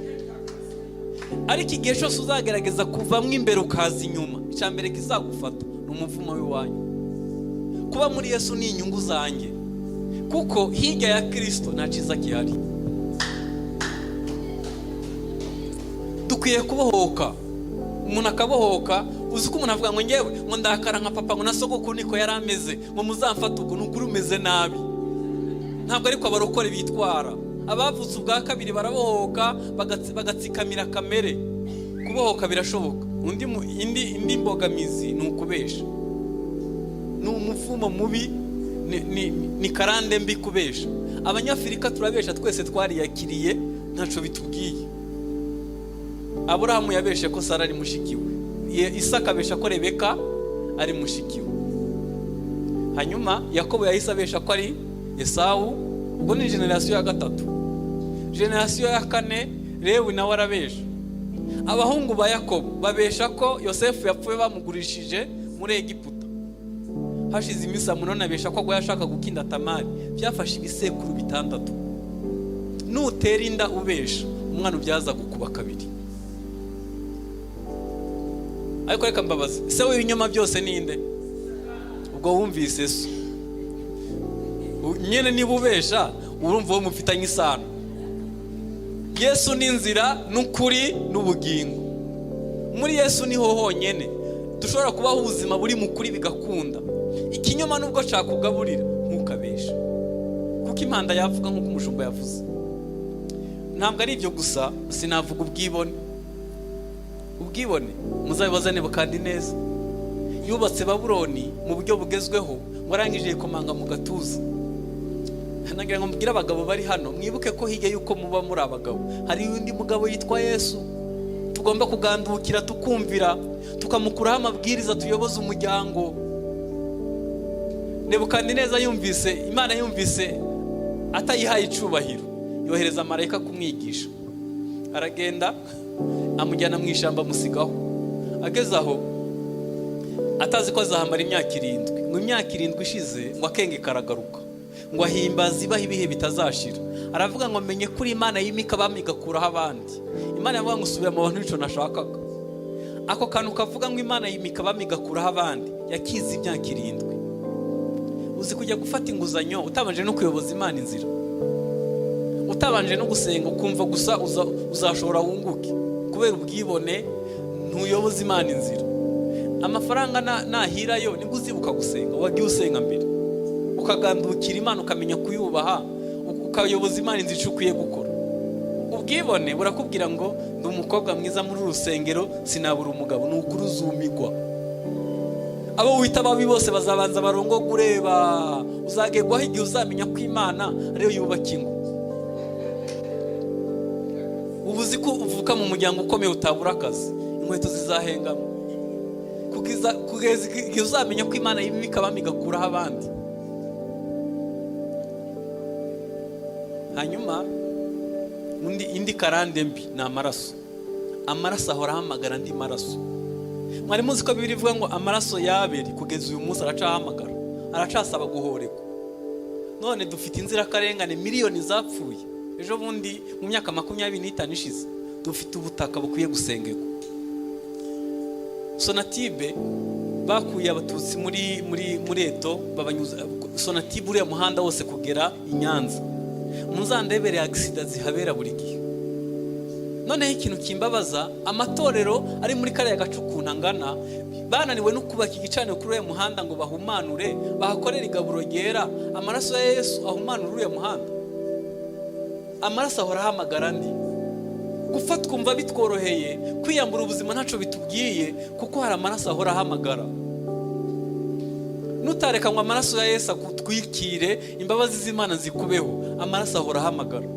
Ariko igihe cyose uzagerageza kuvamo imbere ukaza inyuma, icya mbere kizagufata ni umuvumo w'iwanyu. Kuba muri Yesu ni inyungu zanjye, kuko hirya ya Kirisito nta cyiza gihari. Dukwiye kubohoka, umuntu akabohoka. Uzi ko umuntu avuga ngo: "Ngewe ngo ndakara nka papa, ngo na sogokuru niko yari ameze, ngo muzamfate uko." Ni ukuri umeze nabi, ntabwo ariko abarokore bitwara. Abavutse ubwa kabiri barabohoka, bagatsikamira kamere. Kubohoka birashoboka. Undi indi mbogamizi ni ukubesha, ni umuvumo mubi, ni karande mbi kubesha. Abanyafurika turabesha twese, twariyakiriye, ntacyo bitubwiye. Aburahamu yabeshe ko Sara ari mushiki we, Isaka abesha ko Rebeka ari mushiki we, hanyuma Yakobo yahise abesha ko ari Esawu. Ubwo ni génération ya gatatu. Génération ya kane, Lewi nawe arabesha. Abahungu ba Yakobo babesha ko Yosefu yapfuye, bamugurishije muri Egiputa. Hashize iminsi, Amunoni abesha ko agwaye, ashaka gukinda Tamari. Byafashe ibisekuru 6. Nutera inda ubesha, umwana ubyaza gukuba kabiri. Ariko reka mbabaze, se w'ibinyoma byose ninde? Ubwo wumvise so nyine, niba ubesha, urumva uwo mufitanye isano. Yesu ni inzira n'ukuri n'ubugingo. Muri Yesu niho honyine dushobora kubaho ubuzima buri mu kuri, bigakunda. Ikinyoma nubwo cyakugaburira, ntukabeshe, kuko impanda yavuga nk'uko umushumba yavuze. Ntabwo ari ibyo gusa, sinavuga ubwibone. Ubwibone muzabibaza kandi neza. Yubatse Babuloni mu buryo bugezweho. Ngo arangije yikomanga mu gatuza. Nagira ngo mbwire abagabo bari hano, mwibuke ko hirya y'uko muba muri abagabo hari undi mugabo yitwa Yesu tugomba kugandukira, tukumvira, tukamukuraho amabwiriza tuyoboza umuryango. Nebukadineza yumvise Imana, yumvise atayihaye icubahiro, yohereza marayika kumwigisha. Aragenda amujyana mu ishyamba, amusigaho. Ageze aho atazi ko azahamara imyaka 7. Ngo imyaka 7 ishize, ngo akenge karagaruka, ngo ahimbaza ibaho ibihe bitazashira. Aravuga ngo: "Menye kuri Imana yimika abami igakuraho abandi." Imana yavuga ngo: "Subira mu bantu." Icyo nashakaga, ako kantu kavuga ngo Imana yimika abami igakuraho abandi, yakize imyaka 7. Uzi kujya gufata inguzanyo utabanje no kuyoboza Imana inzira, utabanje no gusenga, ukumva gusa uzashobora wunguke? Kubera ubwibone ntuyoboza Imana inzira. Amafaranga nahirayo nibwo uzibuka gusenga. Wagiye usenga mbere, ukagandukira Imana, ukamenya kuyubaha, ukayoboza Imana inzira icyo ukwiye gukora. Ubwibone burakubwira ngo: "Ndi umukobwa mwiza muri uru rusengero, sinabura umugabo." Ni ukuri uzumigwa. Abo wita babi bose bazabanza barongoga ureba. Uzagerwaho igihe uzamenya ko Imana ariyo yubaka ingo. Ubu uzi ko uvuka mu muryango ukomeye, utabura akazi, inkweto zizahengama, kugeza igihe uzamenya ko Imana yimika abami igakuraho abandi. Hanyuma indi karande mbi ni amaraso. Amaraso ahora ahamagara andi maraso. Mwari muzi ko Bibiliya ivuga ngo amaraso y'Abeli kugeza uyu munsi aracahamagara, aracasaba guhoregwa? None dufite inzirakarengane miliyoni zapfuye ejo bundi mu myaka 25 ishize. Dufite ubutaka bukwiye gusengerwa. Sonatube bakuye Abatutsi muri Eto, babanyuza Sonatube, uriya muhanda wose kugera i Nyanza. Muzandebere accident zihabera buri gihe. Noneho ikintu kimbabaza, amatorero ari muri kariya gace ukuntu angana, bananiwe no kubaka igicaniro kuri uriya muhanda ngo bahumanure, bahakorere igaburo ryera, amaraso ya Yesu ahumanura uriya muhanda. Amaraso ahora ahamagara andi. Gupfa twumva bitworoheye, kwiyambura ubuzima ntacyo bitubwiye, kuko hari amaraso ahora ahamagara. Nutareka ngo amaraso ya Yesu agutwikire, imbabazi z'Imana zikubeho. Amaraso ahora ahamagara.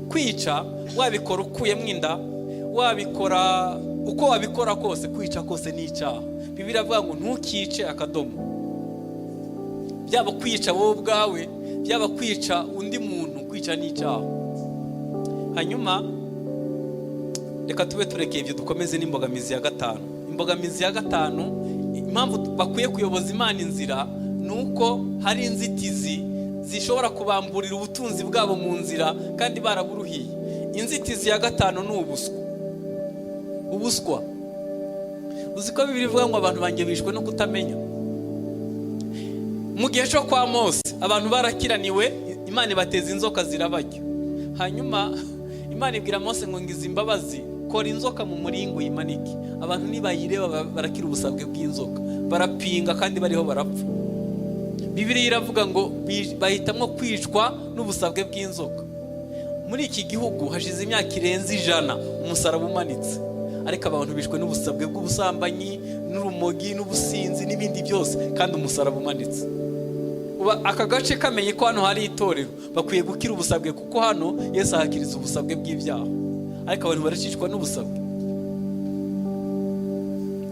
Kwica, wabikora ukuyemo inda, wabikora uko wabikora kose, kwica kose ni icyaha. Bibiliya avuga ngo: "Ntukice," akadomo. Byaba kwica wowe ubwawe, byaba kwica undi muntu, kwica ni icyaha. Hanyuma reka tube turekeye ibyo, dukomeze n'imbogamizi ya gatanu. Imbogamizi ya gatanu, impamvu bakwiye kuyoboza Imana inzira, ni uko hari inzitizi zishobora kubamburira ubutunzi bwabo mu nzira kandi baraburuhiye. Inzitizi ya gatanu ni ubuswa. Ubuswa, uzi ko Bibiliya ivuga ngo: "Abantu banjye bishwe no kutamenya"? Mu gihe cyo kwa Mose abantu barakiraniwe, Imana ibateza inzoka zirabarya. Hanyuma Imana ibwira Mose ngo: "Ngize imbabazi, kora inzoka mu muringo uyimanike." Abantu nibayireba barakira ubusabwe bw'inzoka. Barapinga kandi bariho barapfa. Bibiliya iravuga ngo bahitamo kwicwa n'ubusabwe bw'inzoka. Muri iki gihugu hashize imyaka irenze 100 umusaraba umanitse, ariko abantu bishwe n'ubusabwe bw'ubusambanyi n'urumogi n'ubusinzi n'ibindi byose, kandi umusaraba umanitse. Uba aka gace kamenye ko hano hari itorero, bakwiye gukira ubusabwe, kuko hano Yesu ahakiriza ubusabwe bw'ibyaha, ariko abantu baracicwa n'ubusabwe.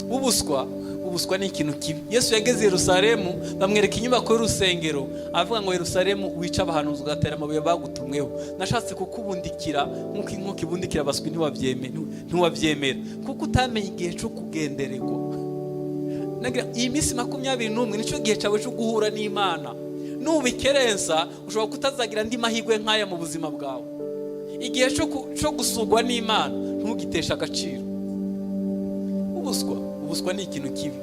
Ubuswa, ubuswa ni ikintu kibi. Yesu yageze i Yerusalemu, bamwereka inyubako y'urusengero, avuga ngo: "Yerusalemu, wica abahanuzi ugatera amabuye bagutumweho, nashatse kukubundikira nk'uko inkoko ibundikira abaswi, ntiwabyemera, kuko utamenye igihe cyo kugendererwa." Iyi minsi 21 nicyo gihe cyawe cyo guhura n'Imana. Nubikerensa ushobora kutazagira andi mahirwe nk'aya mu buzima bwawe. Igihe cyo gusugwa n'Imana ntugiteshe agaciro. Ubuswa, ubuswa ni ikintu kibi.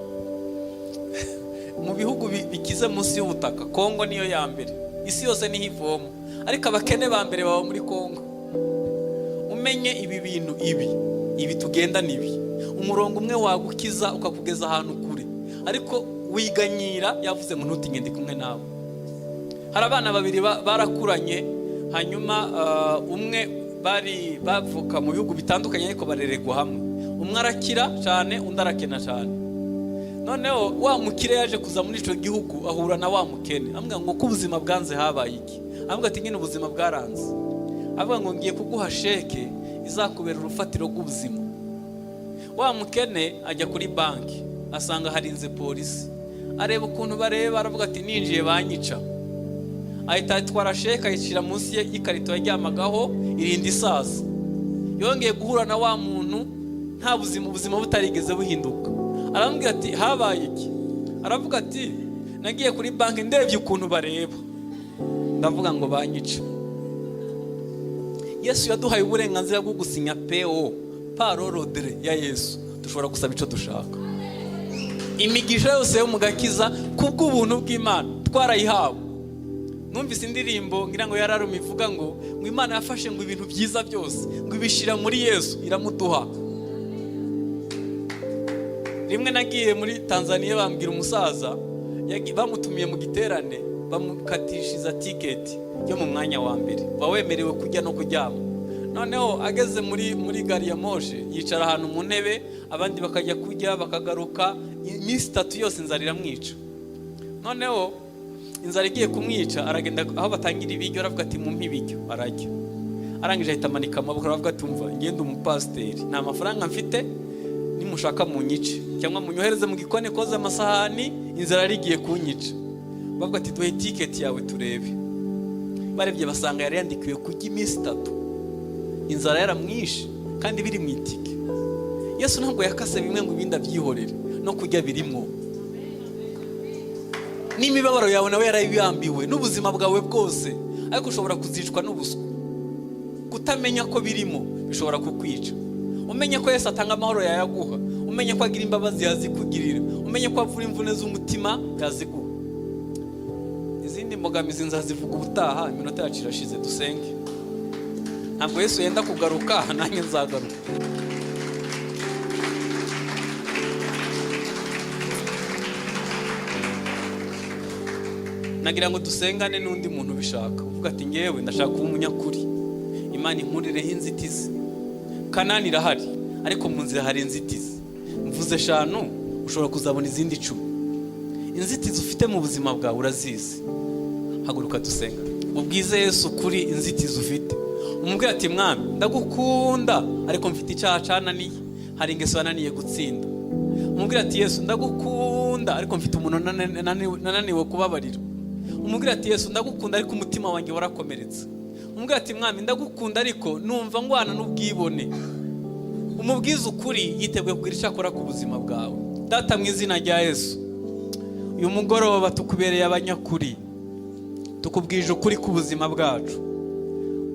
Mu bihugu bikize munsi y'ubutaka, Kongo niyo ya mbere, isi yose niho ivoma, ariko abakene ba mbere baba muri Kongo. Umenye ibi bintu, ibi tugendana, ibi umurongo umwe wagukiza ukakugeza ahantu kure, ariko wiganyira. Yavuze ngo: "Ntutinye, ndi kumwe nawe." Hari abana babiri barakuranye, hanyuma umwe bari bavuka mu bihugu bitandukanye ariko bareregwa hamwe. Umwe arakira cyane, undi arakena cyane. Noneho wa mukire yaje kuza muri icyo gihugu, ahura na wa mukene, amubwira ngo: "Ko ubuzima bwanze, habaye iki?" Avuga ati: "Nyine ubuzima bwaranze." Avuga ngo: "Ngiye kuguha sheke izakubera urufatiro rw'ubuzima." Wa mukene ajya kuri banki, asanga harinze polisi, areba ukuntu bareba, aravuga ati: "Ninjiye banyica." Ahita atwara sheke, ayishyira munsi y'ikarito yaryamagaho, irinda isaza. Yongeye guhura na wa muntu nta buzima, ubuzima butarigeze buhinduka. Aramubwira ati: "Habaye iki?" Aravuga ati: "Nagiye kuri banki, ndebye ukuntu bareba, ndavuga ngo banyica." Yesu yaduhaye uburenganzira bwo gusinya PO, par ordre ya Yesu. Dushobora gusaba icyo dushaka. Imigisha yose yo mu gakiza, kubw'ubuntu bw'Imana, twarayihawe. Numvise indirimbo, ngira ngo yararume, ivuga ngo Imana yafashe ngo ibintu byiza byose, ngo ibishyira muri Yesu, iramuduha. Rimwe nagiye muri Tanzania, bambwira umusaza bamutumiye mu giterane, bamukatishiza tiketi yo mu mwanya wa mbere, uba wemerewe kujya no kuryama. Noneho ageze muri gari ya moshi, yicara ahantu mu ntebe, abandi bakajya kurya bakagaruka. Iminsi 3 yose inzara iramwica. Noneho inzara igiye kumwica, aragenda aho batangira ibiryo, aravuga ati: "Mumpe ibiryo." Arajya, arangije ahita amanika amaboko, aravuga ati: "Umva, ngende umupasiteri, nta mafaranga mfite, nimushaka munyice cyangwa munyohereze mu gikoni koza amasahani, inzara yari igiye kunyica." Bavuga ati: "Duhe tiketi yawe turebe." Barebye basanga yari yandikiwe kurya iminsi 3, inzara yaramwishe kandi biri mu itike. Yesu ntabwo yakase bimwe ngo ibindi abyihorere. No kurya birimwo, n'imibabaro yawe nawe yarayibambiwe, n'ubuzima bwawe bwose. Ariko ushobora kuzicwa n'ubuswa. Kutamenya ko birimo bishobora kukwica. Umenye ko Yesu atanga amahoro, yayaguha. Umenye ko agira imbabazi, yazikugirira. Umenye ko avura imvune z'umutima, yaziguha. Izindi mbogamizi nzazivuga ubutaha, iminota yacu irashize. Dusenge. Ntabwo Yesu yenda kugaruka, nanjye nzagaruka. Nagira ngo dusengane n'undi muntu ubishaka, uvuga ati: "Ngewe ndashaka kuba umunyakuri, Imana inkurireho inzitizi." Kanani irahari, ariko mu nzira hari inzitizi. Mvuze eshanu, ushobora kuzabona izindi 10. Inzitizi ufite mu buzima bwawe urazizi. Haguruka dusenga, ubwize Yesu kuri inzitizi ufite. Umubwira ati: "Mwami, ndagukunda, ariko mfite icyaha cananiye, hari ingeso yananiye gutsinda." Umubwira ati: "Yesu, ndagukunda, ariko mfite umuntu nananiwe kubabarira." Umubwira ati: "Yesu, ndagukunda, ariko umutima wanjye warakomeretse." Umubwira ati: "Mwami, ndagukunda, ariko numva ngwana n'ubwibone." Umubwize ukuri, yiteguye kugira icyo akora ku buzima bwawe. Data, mu izina rya Yesu, uyu mugoroba tukubereye abanyakuri, tukubwije ukuri ku buzima bwacu.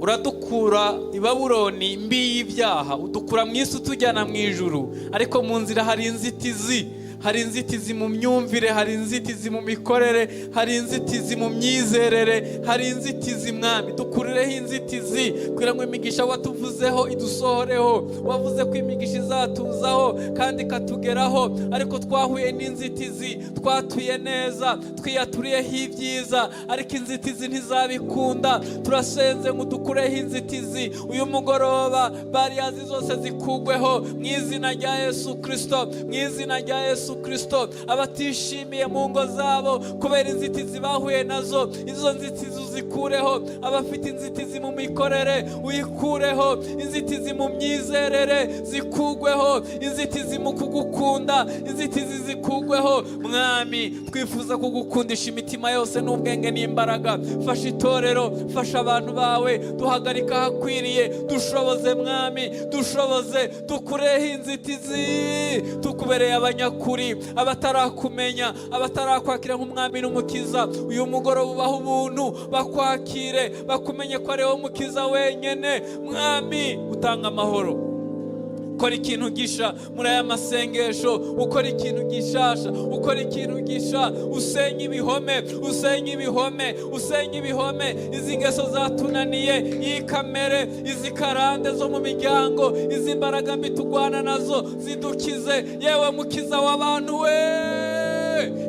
Uradukura i Babuloni mbi y'ibyaha, udukura mu isi utujyana mu ijuru, ariko mu nzira hari inzitizi. Hari inzitizi mu myumvire, hari inzitizi mu mikorere, hari inzitizi mu myizerere, hari inzitizi. Mwami, dukurireho inzitizi kugira ngo imigisha watuvuzeho idusohoreho. Wavuze ko imigisha izatuzaho kandi ikatugeraho, ariko twahuye n'inzitizi. Twatuye neza, twiyaturiyeho ibyiza, ariko inzitizi ntizabikunda. Turasenze ngo dukureho inzitizi uyu mugoroba, barriers zose zikugweho mu izina rya Yesu Kirisito, mu izina rya Yesu Kirisito. Abatishimiye mu ngo zabo kubera inzitizi bahuye nazo, izo nzitizi uzikureho. Abafite inzitizi mu mikorere, uyikureho. Inzitizi mu myizerere zikugweho. Inzitizi mu kugukunda, inzitizi zikugweho. Mwami, twifuza kugukundisha imitima yose n'ubwenge n'imbaraga. Fasha itorero, fasha abantu bawe, duhagarika ahakwiriye. Dushoboze, Mwami, dushoboze, dukureho inzitizi, tukubereye abanyakuri. Abatarakumenya, abatarakwakira nk'umwami n'umukiza, uyu mugoroba ubaha ubuntu, bakwakire, bakumenye ko ari wowe mukiza wenyine. Mwami utanga amahoro, ukora ikintu gisha muri aya masengesho, ukora ikintu gishasha, ukora ikintu gisha, usenya ibihome, usenya ibihome, usenya ibihome. Izi ngeso zatunaniye, iyi kamere, izi karande zo mu miryango, izi mbaraga mbi turwana nazo, zidukize. Yewe mukiza w'abantu we,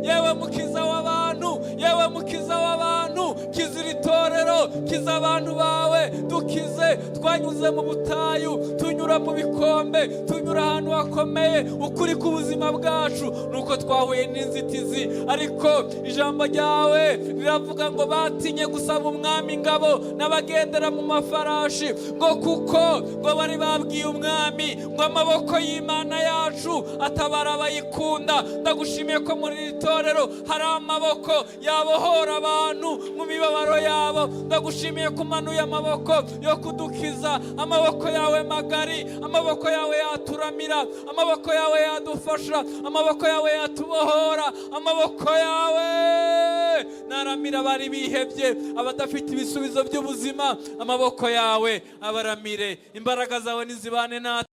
yewe mukiza w'abantu, yewe mukiza w'abantu. Kiza iri torero, kiza abantu bawe, dukize. Twanyuze mu butayu, tunyura mu bikombe, tunyura ahantu hakomeye. Ukuri k'ubuzima bwacu ni uko twahuye n'inzitizi, ariko ijambo ryawe riravuga ngo batinye gusaba umwami ingabo n'abagendera mu mafarashi, ngo kuko ngo bari babwiye umwami ngo amaboko y'Imana yacu atabara abayikunda. Ndagushimiye ko muri iri torero hari amaboko yabohora abantu mu mibabaro yabo. Ndagushimiye ko umanuye amaboko yo kudukiza, amaboko yawe magari, amaboko yawe yaturamira, amaboko yawe yadufasha, amaboko yawe yatubohora, amaboko yawe naramira abari bihebye, abadafite ibisubizo by'ubuzima. Amaboko yawe abaramire, imbaraga zawe nizibane natwe.